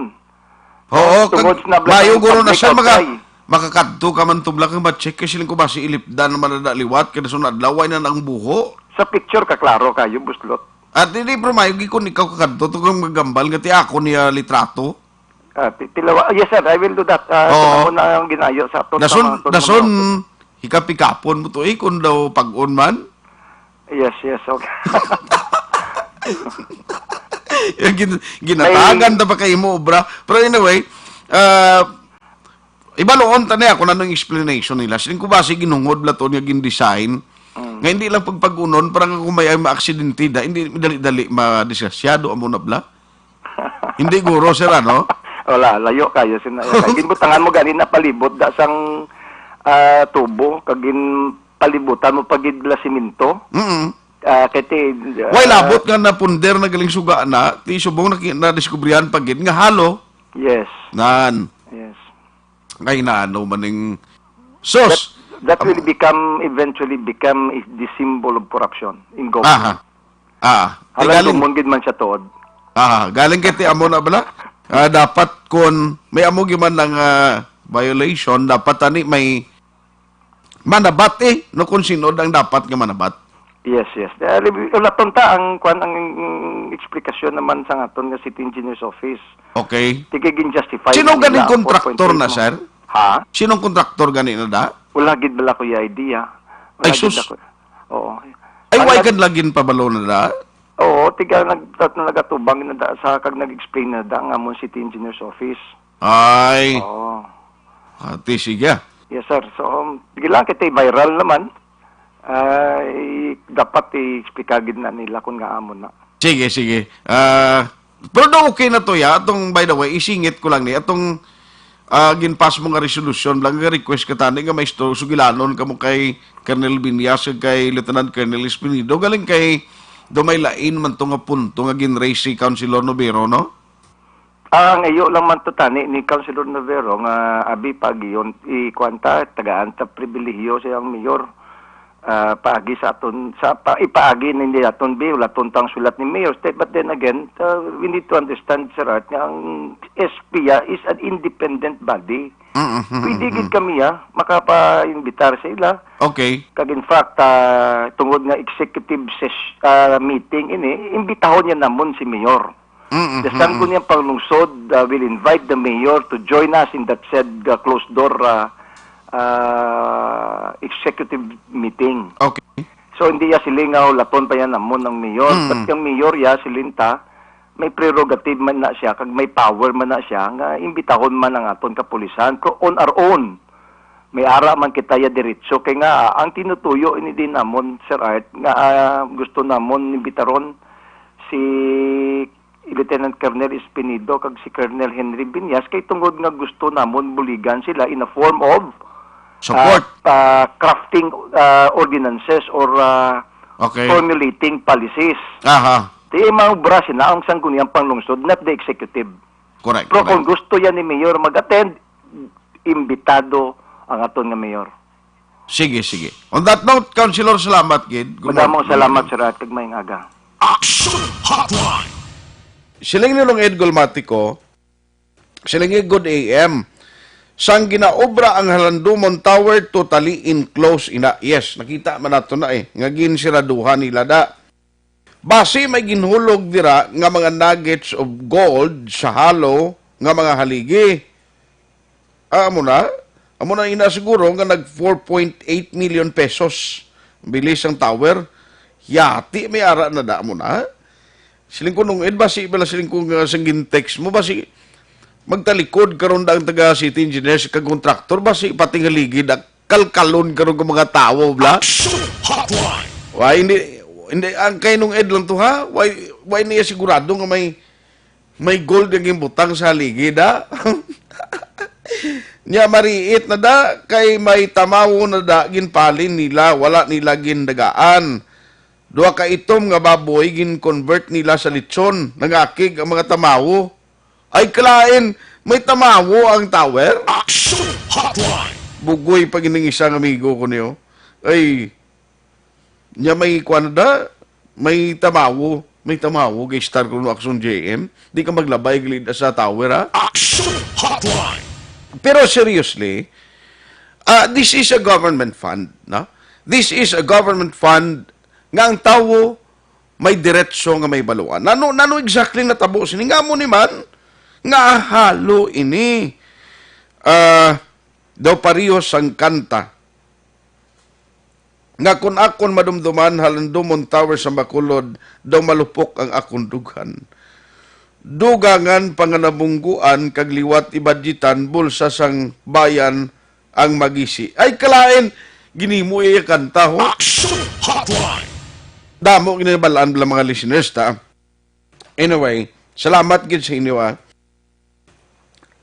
Oo, tungod kag na black mayo ang guro na public siya, maka-, outcry. Makakadto ka man tubla kag ma-check kay siling ko basi ilipdan naman na liwat kay nasunod adlaw way na nang buho. Sa picture ka klaro kayo, buslot. At hindi, pero mayo gikon ikaw kakadto to kang magambal nga ti ako niya litrato. Ah, ti-, tilawa. Ah, yes, sir, I will do that. Ah, Oo. Ito na ang ginayo sa aton sa Dason, mga aton dason, mga hikapikapon mo to eh, kung daw pag-on man. Yes, yes, okay. Yung gin-, ginatagan Ay. Ta pa kay mo, bra. Pero anyway, ah, ibaloon ta niya kung anong explanation nila. Siling ko ba, sige, ginungod bla to niya gin-design. Mm. Nga hindi lang pagpag-unon, parang kung may, may aksidente da, hindi dali-dali madisgrasyado, amo na bla. Hindi guro, sir, ano? Wala, layo kayo. Sin-, kay ginbutangan mo gani na palibot da sang, ah, tubo, kag ginpalibutan mo pa gid la simento. Mm-mm. Ah, kay ti, ah, Way labot nga napunder na galing suga na, ti subong na, nadiskubrihan pa gid nga halo. Yes. Nan. Yes. Ay, naano man ning sus. That, that will become, eventually become is the symbol of corruption in government. Aha. Ah, Alam galing, dumon gid man siya tuod. Ah, galing kay ti amo na bala. Ah, dapat kon may amo gyud man ang, ah, violation, dapat tani may manabat eh, no, kung sino ang dapat nga manabat. Yes, yes. Eh, ulaton ta ang, kwan, ang eksplikasyon naman sa aton nga City Engineer's Office. Okay. Tigay gin-justify Sino na ganing nila ang kontraktor four point eight na, mo. Sir? Ha? Sinong kontraktor gani na da? Wala gid bala ko yung idea. Wala Ay, gid sus. Ako. Oo. Ay, Ang why nag- kan lagin pabalo na da? Oo, tiga nag-, tat-, nagatubang na da sa kag nag-explain na da ang amon City Engineer's Office. Ay. Oo. Ati, sige. Yes, sir. So, um, sige lang, kita viral naman. Ah, i-, dapat i-explica gid na nila kung nga amo na. Sige, sige. Ah, pero do okay na to, ya. Atong, by the way, isingit ko lang ni. Atong, ah, ginpas mo nga resolution, lang nga request ka tani nga maestro, sugilanon ka mo kay Colonel Viñas, kay Lieutenant Colonel Espinido. Galing kay Do may lain man to nga punto nga gin-raise si Councilor Novero, no? Ah, ngayo lang man to tani ni Councilor Novero nga abi paagi yon, ikuan ta, tagaan ta pribilehiyo siyang mayor. Ah, paagi sa aton, sa pa, ipaagi ninyo aton bi, wala ton tang sulat ni Mayor State. But then again, uh, we need to understand, Sir Art, nga ang S P, ah, is an independent body. Mm, mm, mm, Pwede gid mm. kami, ah, makapa-imbitar sa ila. Okay. Kag in fact, ah, tungod nga executive ses-, ah, meeting ini, imbitahon niya namon si Mayor. Mm, mm, The Sangguniang Panglungsod, uh, will invite the mayor to join us in that said, uh, closed door, uh, uh, executive meeting. Okay. So, hindi ya siling nga hulaton pa yan namon ang mayor. Mm. But yung mayor ya, siling ta, may prerogative man na siya, kag may power man na siya, nga imbitahon man ang aton kapulisan ko on our own. May ara man kita ya diretso. Kay nga, ang tinutuyo ini din namon, Sir Art, nga, ah, gusto namon imbitaron si Lieutenant Colonel Espinido kag si Colonel Henry Viñas, kay tungod nga gusto namon buligan sila in a form of, Support. ah, ah, crafting, ah, ordinances or, ah, Okay. formulating policies. Aha. Di maubra sila ang Sangguniang Panglungsod, not the executive. Correct, Pero correct. kung gusto yan ni Mayor mag-attend, imbitado ang aton nga mayor. Sige, sige. On that note, Councilor, salamat gid. Good Madamong morning. salamat, Sir Art, kag maayong aga. Action Hotline. Siling ni Long Ed Gulmatico, siling ni Good A M, sang ginaobra ang Halandumon Tower, totally enclosed ina. Yes, nakita man nato na eh, nga ginsiraduhan nila da. Basi may ginhulog dira nga mga nuggets of gold sa halo nga mga haligi. Ah, amo na? Amo na ina siguro nga nag four point eight million pesos ang bili sang tower. Yati may ara na da mo na. Siling ko nung ed basi pala siling ko nga sang gin-text mo basi magtalikod karon da ang taga city engineers kag contractor basi pati nga ligid ang kalkalon karon ko mga tawo bla. Action Hotline. Why hindi hindi ang kay nung ed lang to ha? Why why niya sigurado nga may may gold nga ginbutang sa haligi da? Nya mariit na da kay may tamawo na da ginpalin nila wala nila gindagaan. Duha ka itom nga baboy gin-convert nila sa lechon. Nangakig ang mga tamawo. Ay kalain, may tamawo ang tower? Action Hotline. Bugoy pa gining isang amigo ko niyo. Ay, nya may kwan da, may tamawo, may tamawo, gay star ko no Action J M. Di ka maglabay gilid sa tower, ha? Action Hotline. Pero seriously, ah, this is a government fund, no? This is a government fund nga ang tawo may diretso nga may baluan. Nano, nano exactly natabo sini? Nga mo ni man, nga halo ini, ah, daw pareho sang kanta. Nga kun akon madumduman, Halandumon Tower sa Bacolod, daw malupok ang akon dughan. Dugangan pa nga nabungguan kag liwat ibadyitan, bulsa sang bayan ang magisi. Ay, kalain, ginimo iya kanta, ho. Action Hotline. Damo ginabalaan bala mga listeners, ta. Anyway, salamat gid sa inyo, ah.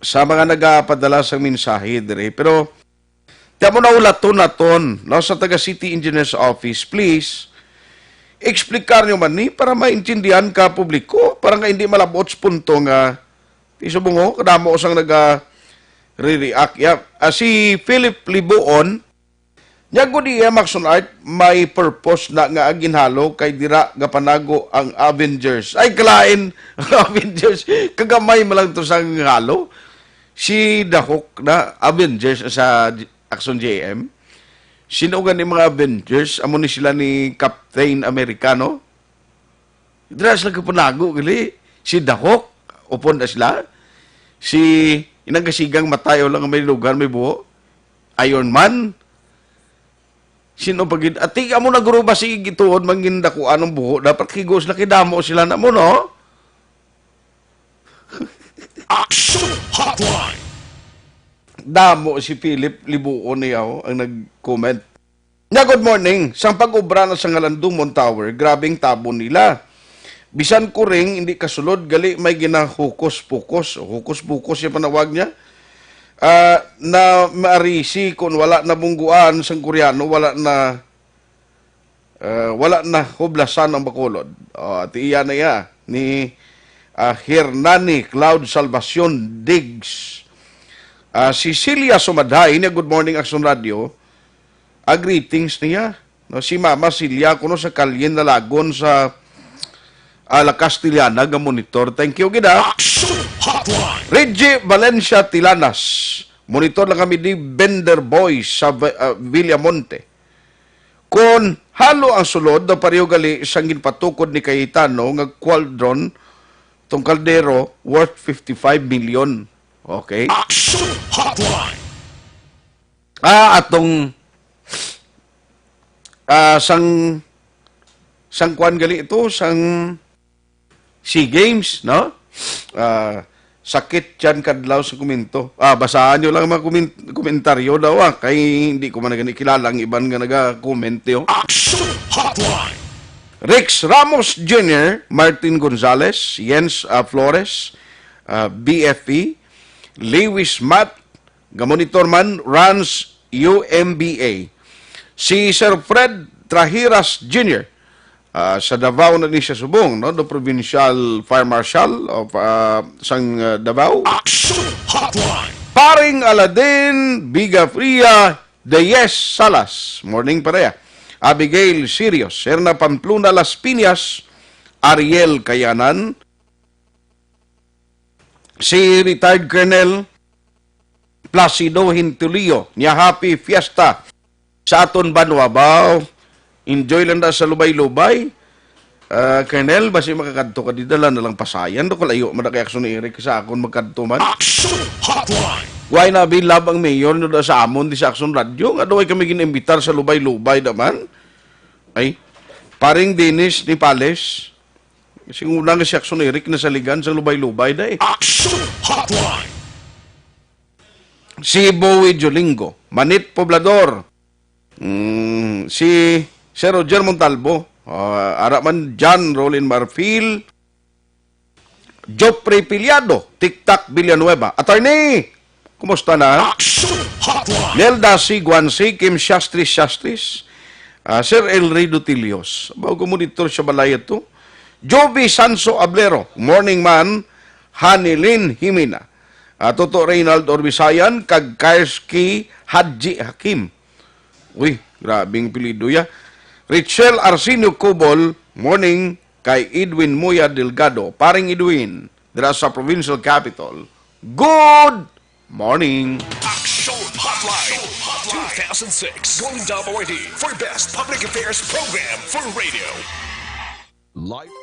Sa mga nagapadala sang mensahe dire. Pero, di mo na ulaton naton, no, sa taga City Engineers Office, please, explicar nyo man ni para maintindihan ka publiko, para nga hindi malabot sa punto nga isubong mo, kadamo sang naga re-react. Yeah. Ah, si Philip Libuon, nya gud iya Maxon Art, may purpose na nga ginhalo kay dira gapanago ang Avengers. Ay, kalain, ang Avengers, kagamay man lang to sang halo. Si The Hulk na, Avengers sa J-, Action J M. Sino gani mga Avengers? Amo ni sila ni Captain America, no? Dira sila kapanago, gali. Si The Hulk, upon na sila. Si, inang kasigang matay, o lang may lugan, may buho. Iron Man. Sino pa gid? Ati, amo na guro ba si gituod, mangin dakuan ang buho? Dapat kigo sila, kay damo sila na mo, no? Action Hotline. Damo si Philip Libuon niya, oh, ang nag-comment. Nya, good morning. Sang pag-obra na sa Ngalandumon Tower, grabing tabon nila. Bisan kuring, hindi kasulod, gali may ginahukos-pukos. Hukos-pukos yung panawag niya. Ah, na maarisi kung wala na bungguan sang Koreano, wala na Ah, wala na hublasan ang Bacolod. Oh, ati iya na iya ni, ah, Hernani Cloud Salvacion Diggs. Ah, si Celia Sumadhay niya, "Good morning, Action Radio." Ah, greetings niya. No, si Mama Celia, kuno sa Kalye Nalagon sa, ah, La Castellana, nga monitor. Thank you, gid, ah. Action Hotline! Reggie Valencia Tilanas, monitor lang kami di Bender Boys sa Vi-, ah, Villamonte. Kon halo ang sulod, daw pareho gali sang ginpatukod ni Cayetano nga Quadron, tong kaldero worth fifty-five million. Okay? Action Hotline! Ah, atong, ah, sang, sang kuan gali ito, sang SEA Games, no? Ah, sakit tiyan kadlaw sa komento. Ah, basahan nyo lang ang mga komen-, komentaryo daw, ah, kay hindi ko man gani kilala ang iban nga naga-comment, yo. Action Hotline! Rex Ramos Junior, Martin Gonzalez, Jens, ah, Flores, ah, B F E, Lewis Matt, gamonitor man, Rans U M B A. Si Sir Fred Trahiras Junior, ah, sa Davao na ni siya subong, no? The Provincial Fire Marshal of, ah, sang, ah, Davao. Action Hotline! Paring Aladen Bigafria Deyes Salas. Morning, pareha. Abigail Sirios. Serna Pamplona Las Piñas. Ariel Kayanan. Si retired Colonel Placido Hintulio, niya, "Happy Fiesta sa aton banwa." Baw, enjoy lang na sa Lubay-Lubay. Ah, Colonel, basi makakadto ka di, dala na lang pasayan. Do kalayo man na kay Action Eric sa akon magkadto man. Action Hotline! Why na bilab ang mayor no da sa amon di sa Action Radio? Nga daw ay kami ginimbitar sa Lubay-Lubay naman. Ay, paring Dennis ni Pales. Singuna nga si Action Eric nasaligan sa Lubay-Lubay na eh. Action Hotline! Si Bowie Jolingo, Manit Poblador. Mm, si Sir Roger Montalbo. Ah, ara man John Rollin Marfil. Joffrey Piliado, Tiktak Villanueva. Attorney, kumusta na? Action Hotline! Nelda C. Guanci, Kim Shastris Shastris. Ah, Sir El Rey Dutilios. Bago monitor sa balay ito. Jovi Sanso Ablero. Morning man. Hanilin Himina. Ah, Toto Reynald Orbisayan, kag Kairski Hadji Hakim. Uy, grabing apelyido ya. Richelle Arsenio Cobol, morning kay Edwin Moya Delgado. Paring Edwin, dira sa provincial capital. Good morning. Action Hotline two thousand six Golden Dove Awardee for Best Public Affairs Program for Radio. Live.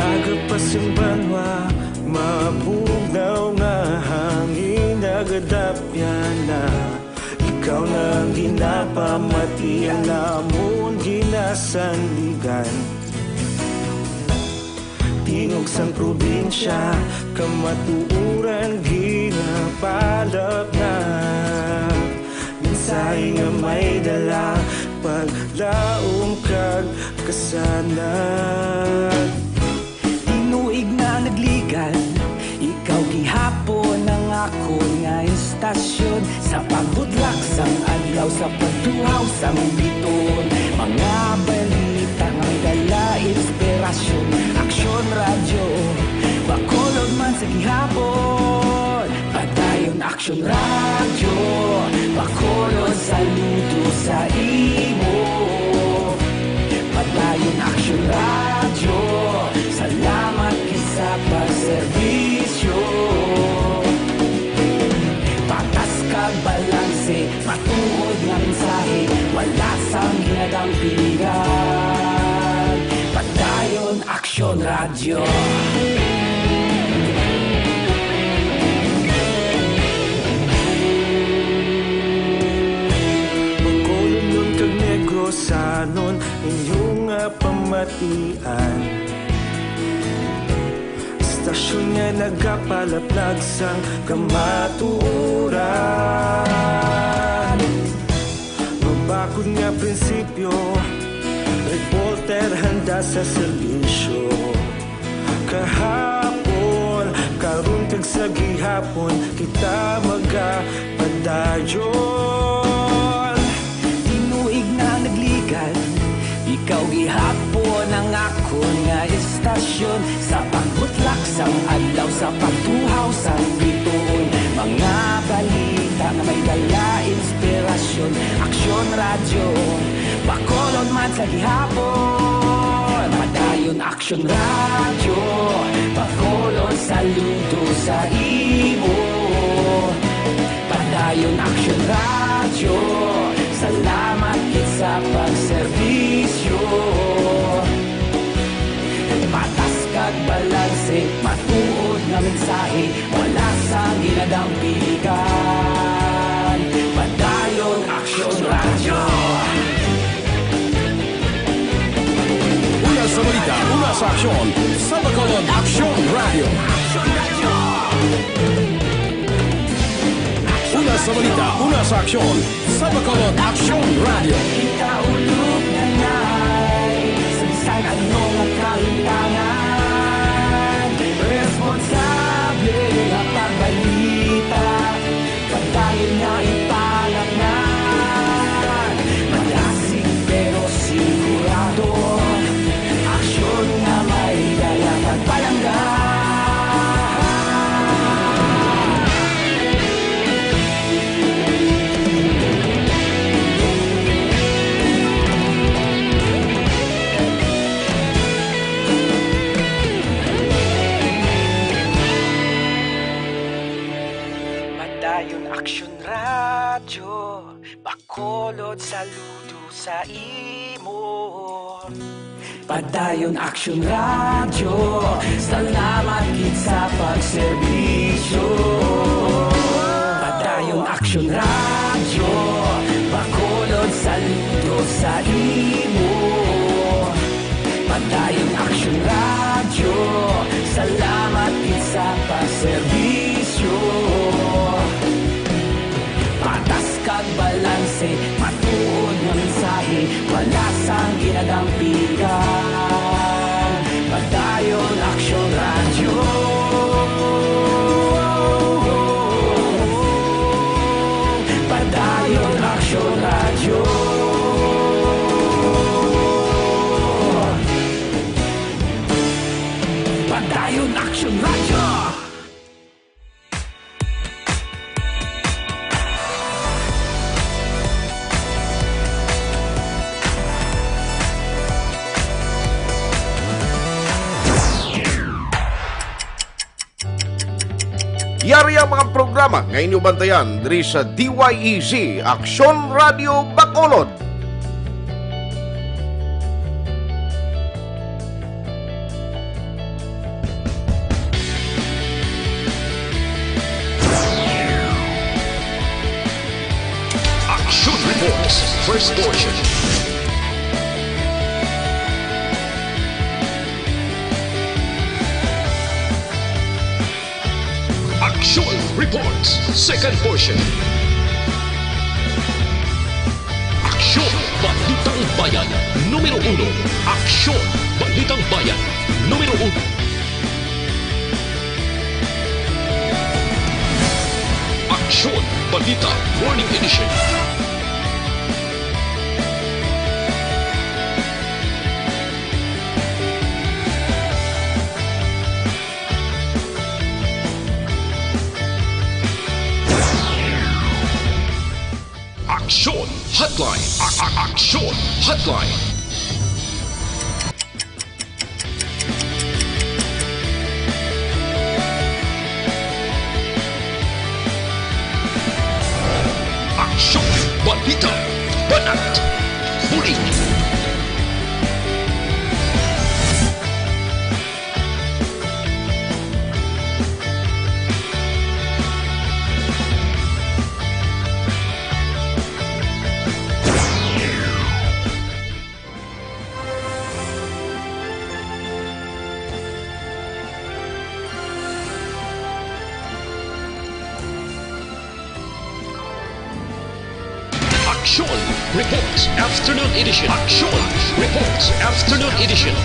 Agapas ang banwa, mabugnaw nga hangin, nagadapya na. Ikaw na ang ginapamati, ang amon ginasandigan. Tingog sang probinsya, kamatuoran ginapalapnag. Mensahe nga may dala, paglaom kag kasanag. Tinuig na nagligan, ikaw gihapon ang akon nga istasyon. Sa pagbutlak sang adlaw, sa pagtuhaw sang biton, mga balita nga dala inspirasyon. Aksyon Radyo, Bacolod man sa gihapon. Padayon Aksyon Radyo, Bacolod, saludo sa imo. Balanse, matuod nga mensahe, wala sang ginadampigan. Padayon Aksyon Radyo. Bacolodnon kag Negrosanon, inyo nga pamatian. Istasyon nga nagapalaplag sang kamatuoran. Mabakod nga prinsipyo, reporter handa sa serbisyo. Kahapon, karon kag sa gihapon, kita magapadayon. Tinuig na nagligad, ikaw gihapon ang akon nga istasyon. Sa pagbutlak sang adlaw, sa pagtuhaw sang bituon, mga balita nga may dala inspirasyon. Aksyon Radyo, Bacolod man sa gihapon. Padayon Aksyon Radyo, Bacolod, saludo sa imo. Padayon Aksyon Radyo, salamat gid sa pagserbisyo. Patas kag balanse, matuod nga mensahe, wala sang ginadampigan. Padayon Aksyon Radyo. Una sa balita, una sa aksyon, sa Bacolod Aksyon Radyo. Una sa balita, una sa aksyon, sa Bacolod Aksyon Radyo. Kita ulog na nay, sa bisan ano nga kahitangan, responsable nga pagbalita. Padayon nga ipalaknag, madasig pero sigurado. Aksyon nga may dala kag palangga. Padayon Aksyon Radyo, Bacolod, saludo sa imo. Padayon Aksyon Radyo, salamat gid sa pagserbisyo. Padayon Aksyon Radyo, Bacolod, saludo sa imo. Padayon Aksyon Radyo, salamat gid sa pagserbisyo. Patas kag balanse, matuod nga mensahe, wala sang ginadampigan. Padayon Aksyon Radyo. Padayon Aksyon Radyo. Padayon Aksyon Radyo. Yari ang mga programa nga inyo bantayan diri sa D Y E Z, Aksyon Radio Bacolod. Action Reports, first portion. Action Reports, second portion. Aksyon, Balitang Bayan, numero uno. Aksyon, Balitang Bayan, numero uno. Aksyon, Balita, Morning Edition. Aksyon Hotline. A- a- Aksyon Hotline. Bitaw, banat, bulig. Aksyon Reports Afternoon Edition. Aksyon Reports Afternoon Edition.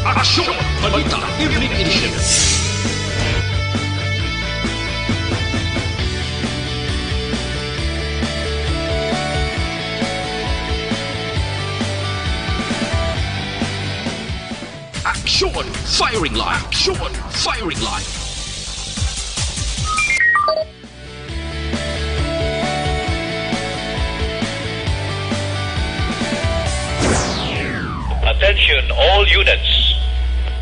Aksyon Balita Evening Edition. Aksyon Firing Line. Aksyon Firing Line. Attention all units.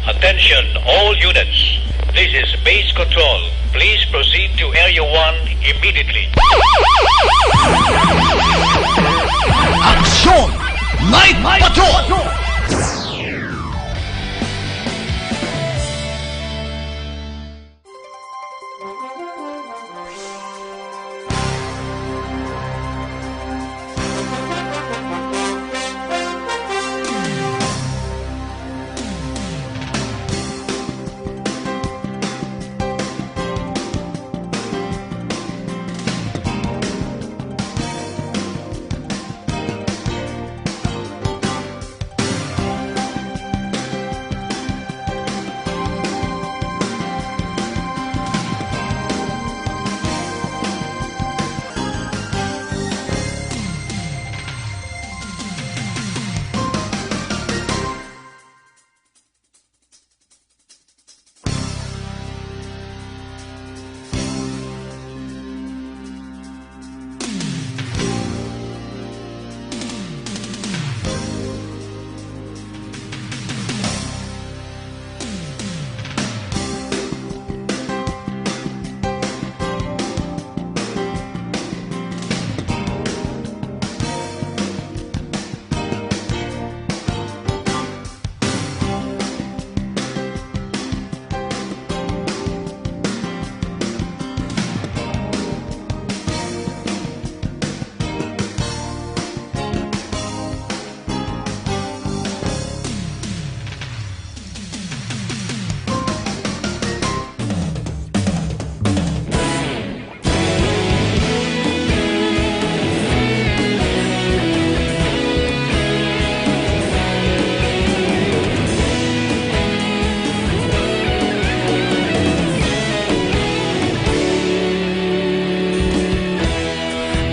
Attention all units. This is base control. Please proceed to area one immediately. Aksyon! Night Patrol!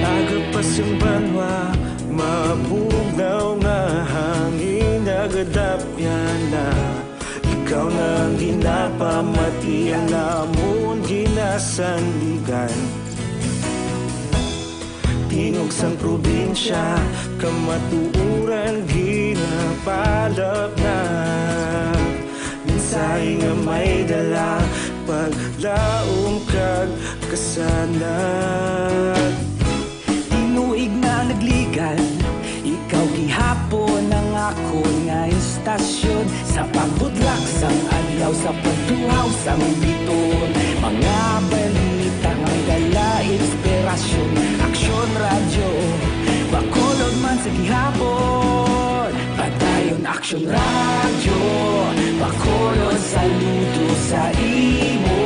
Agapas ang banwa, mabugnaw nga hangin, nagadapyan na. Ikaw na ang ginapamati, ang amon ginasandigan. Tingog sang probinsya, kamatuoran ginapalapnag. Mensahe nga may dala, paglaom kag kasanag. Tinuig na nagligan, ikaw gihapon ang akon nga istasyon. Sa pagbudlak sang adlaw, sa pagtuhaw sang biton, mga balita nga dala inspirasyon. Aksyon Radyo, Bacolod man sa gihapon. Padayon Aksyon Radyo, Bacolod, saludo sa imo.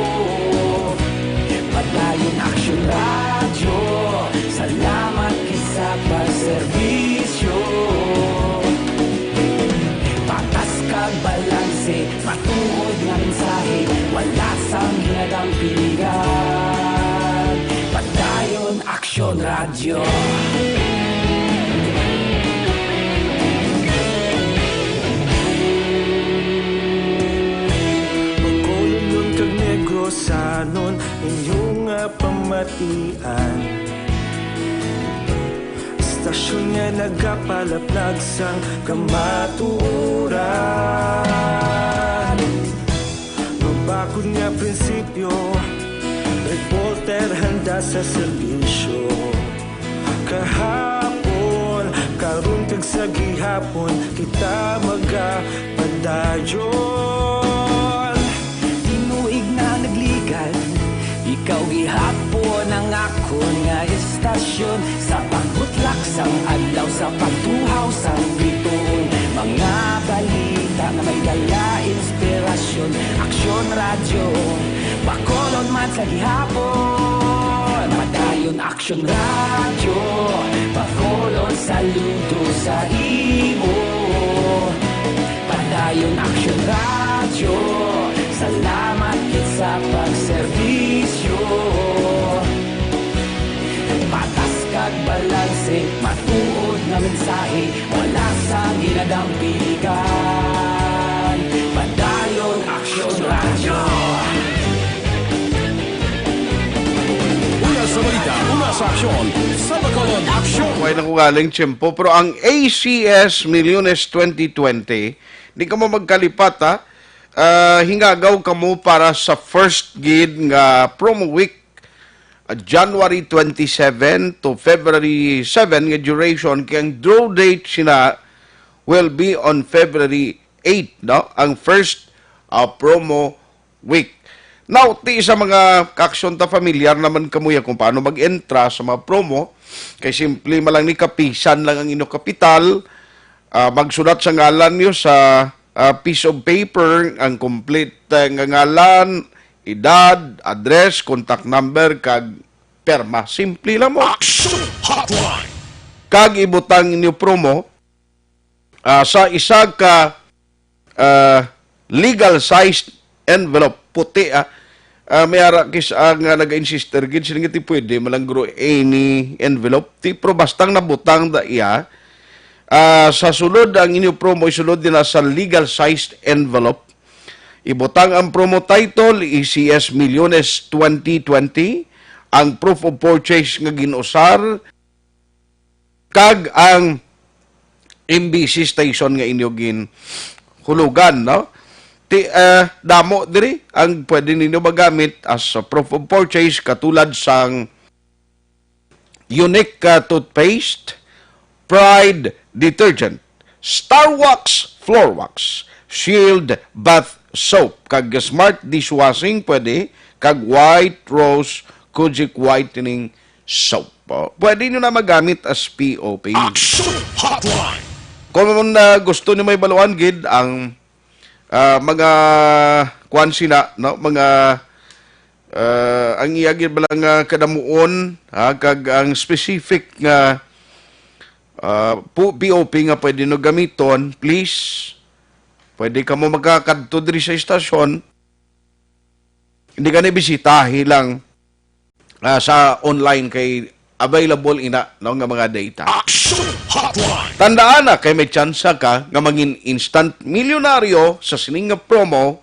Padayon Aksyon Radyo, salamat gid sa pagserbisyo. Patas kag balanse, matuod nga mensahe, wala sang ginadampingan. Padayon Aksyon Radyo. Bacolodnon kag Negrosanon, inyo nga pamatian. Istasyon nga nagapalaplag sang kamatuoran. Akon nga prinsipyo, reporter handa sa serbisyo. Kahapon, karon kag sa gihapon, kita magapadayon. Tinuig na nagligad, ikaw gihapon ang akon nga istasyon. Sa pagbutlak sang adlaw, sa pagtuhaw sang bituon, mga balita nga may dala inspirasyon. Aksyon Radyo, Bacolod man sa gihapon. Padayon Aksyon Radyo, Bacolod, saludo sa imo. Padayon Aksyon Radyo, salamat gid sa pagserbisyo. Patas kag balanse, matuod nga mensahe, wala sang ginadampigan. Padayon Aksyon Radyo. Una sa balita, una sa aksyon, sa Bacolod Aksyon. Way na ko galing tiyempo, pero ang A C S Millones twenty twenty, di kamo magkalipat, ha? Ah, hingagaw kamo para sa first gid nga promo week, ah, January twenty-seven to February seven nga duration, kay ang draw date sina will be on February eight, no? Ang first, ah, promo week. Now, ti sa mga kaaksyon ta, familiar naman kamo ya kung paano mag-entra sa mga promo. Kay simple man lang ni, kapisan lang ang inyo kapital. Ah, magsulat sa ngalan niyo sa, ah, piece of paper, ang complete, eh, nga ngalan, edad, address, contact number, kag perma. Simple lang mo. Action Hotline. Kag ibutang inyo promo, ah, sa isa ka, ah, legal sized envelope, puti, ah. Ah, may ara kis-, ah, nga naga-insister gid, sila nga ti pwede malanggo any envelope. Ti, pero bastang nabutang da iya, ah, sa sulod ang inyo promo, isulod din na sa legal sized envelope. Ibutang ang promo title, A C S Millones twenty twenty, ang proof of purchase nga ginusar, kag ang M B C station nga inyo ginhulugan, no? Ti, eh, damo diri ang pwede ninyo magamit as a proof of purchase, katulad sang Unique, uh, toothpaste, Pride detergent, Star Wax floor wax, Shield bath soap, kag Smart dishwashing pwede, kag White Rose Kojic whitening soap. Oh, pwede nyo na magamit as P O P. Action Hotline. Kung, uh, gusto nyo may baluan gid ang, uh, mga kuwan sina, no? Mga, uh, ang iya gid bala nga kadamuon, ha, kag ang specific nga, uh, pu-, P O P nga pwede no gamiton, please, pwede kamo magkakadto diri sa istasyon. Hindi ka na bisitahi lang, ah, sa online, kay available ina, no, nga mga data. Action Hotline. Tandaan na, kay may tsansa ka nga mangin instant milyonaryo sa sining nga promo,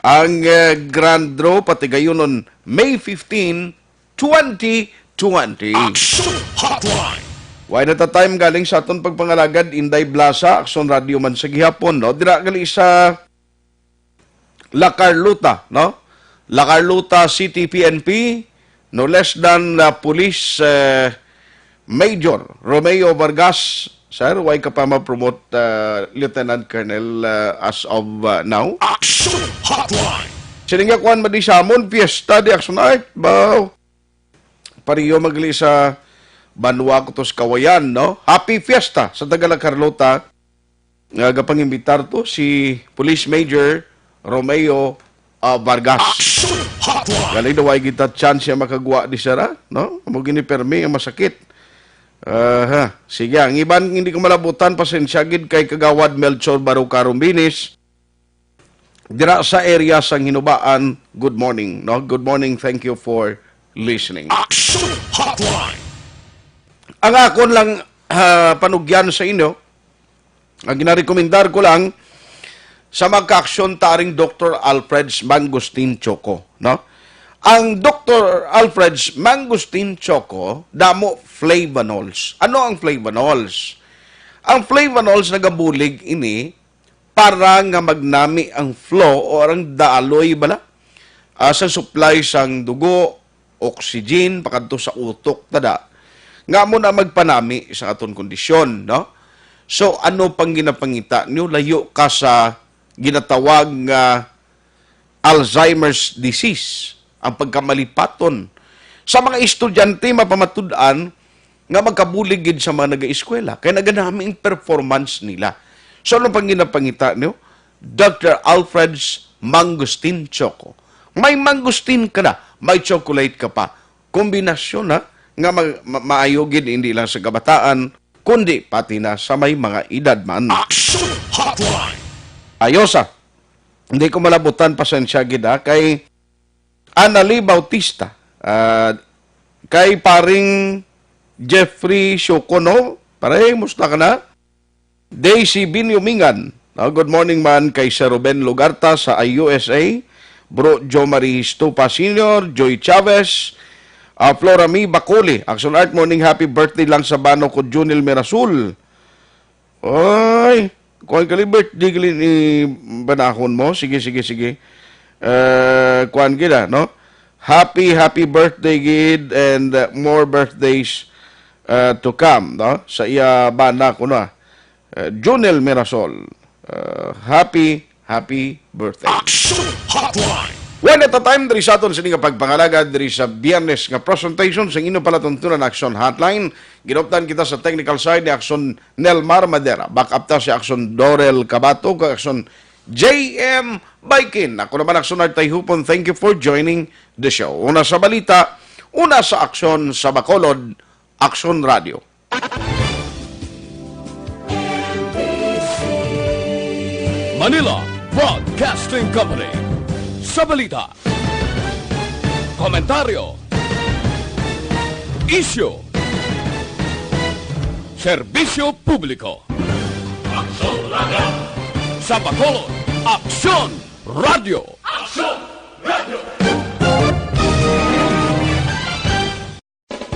ang, eh, grand draw patigayunon May fifteen, twenty twenty. Action Hotline. Wala na ta time galing sa aton pagpangalagad, Inday Blasa, Aksyon Radio man sa gihapon, no? Dira gali sa La Carlota, no? La Carlota City P N P, no less than, uh, Police, uh, Major Romeo Vargas, sir, why ka pa ma-promote, uh, Lieutenant Colonel, uh, as of, uh, now? Action Hotline. Sini nga kuan madisamon, fiesta di Action Art, baw. Pariyo magli sa banwa ko to sa Kawayan, no? Happy Fiesta sa taga La Carlota. Nga gapangimbitar to si Police Major Romeo, ah, Vargas. Action Hotline. Galing daw ay kita chance siya makagwa di sara, no? Amo gini permi ang masakit. Aha. Sige, ang iban hindi ko malabutan, pasensya gid kay Kagawad Melchor Baruca Rumbinis. Dira sa area sang Hinubaan, good morning, no? Good morning, thank you for listening. Action Hotline. Ang akon lang, ah, panugyan sa inyo, ang ginarekomendar ko lang sa magkaaksyon taring Doktor Alfred's Mangosteen Choco, no? Ang Doktor Alfred's Mangosteen Choco, damo flavonols. Ano ang flavonols? Ang flavonols nagabulig ini para nga magnami ang flow o ang daloy bala ah, sa supply sang dugo, oxygen, pakadto sa utok, tada. Nga mo na magpanami sa aton kondisyon, no? So, ano pang ginapangita niyo? Layo ka sa ginatawag nga Alzheimer's disease, ang pagkamalipaton. Sa mga estudyante, mapamatud-an nga magkabulig gid sa mga nag-eskwela, kay naganami ang performance nila. So, ano pang ginapangita niyo? Doctor Alfred's Mangosteen Choco. May mangosteen ka na, may chocolate ka pa. Kombinasyon, ha, nga ma-, ma-, maayo gid hindi lang sa kabataan, kundi pati na sa may mga edad man. Action Hotline! Ayos, ah. Hindi ko malabutan, pasensya gid, ah, kay Annalie Bautista, ah, kay paring Jeffrey Shokono. Pare, musta ka na? Daisy Binyumingan, ah, good morning man kay Sir Ruben Lugarta sa I U S A, Bro Joe Marie Stupa Senior, Joy Chavez, ah, Flora May Bacoli, Action Art, morning, happy birthday lang sa bana ko, Junil Mirasul. Oy, kuan gali, birthday gali ni banahon mo. Sige, sige, sige. Eh, kuan gid, ah, no? Happy, happy birthday gid and, uh, more birthdays, uh, to come, no? Sa iya bana ko na, uh, Junel Mirasol. Uh, happy, happy birthday. Action Hotline! One at a time, diri sa aton sini nga pagpangalagad diri sa Biyernes nga presentation sa inyo palatuntunan Action Hotline. Ginuptan kita sa technical side ni Action Nelmar Madera. Back up ta si Action Dorel Cabato kag Action J M Baikin. Ako naman, Action Art Tayhupon. Thank you for joining the show. Una sa balita, una sa aksyon sa Bacolod, Action Radio. Manila Broadcasting Company. Sa balita, komentaryo, isyu, serbisyo publiko. Aksyon Radio. Sa Bacolod, Aksyon Radio.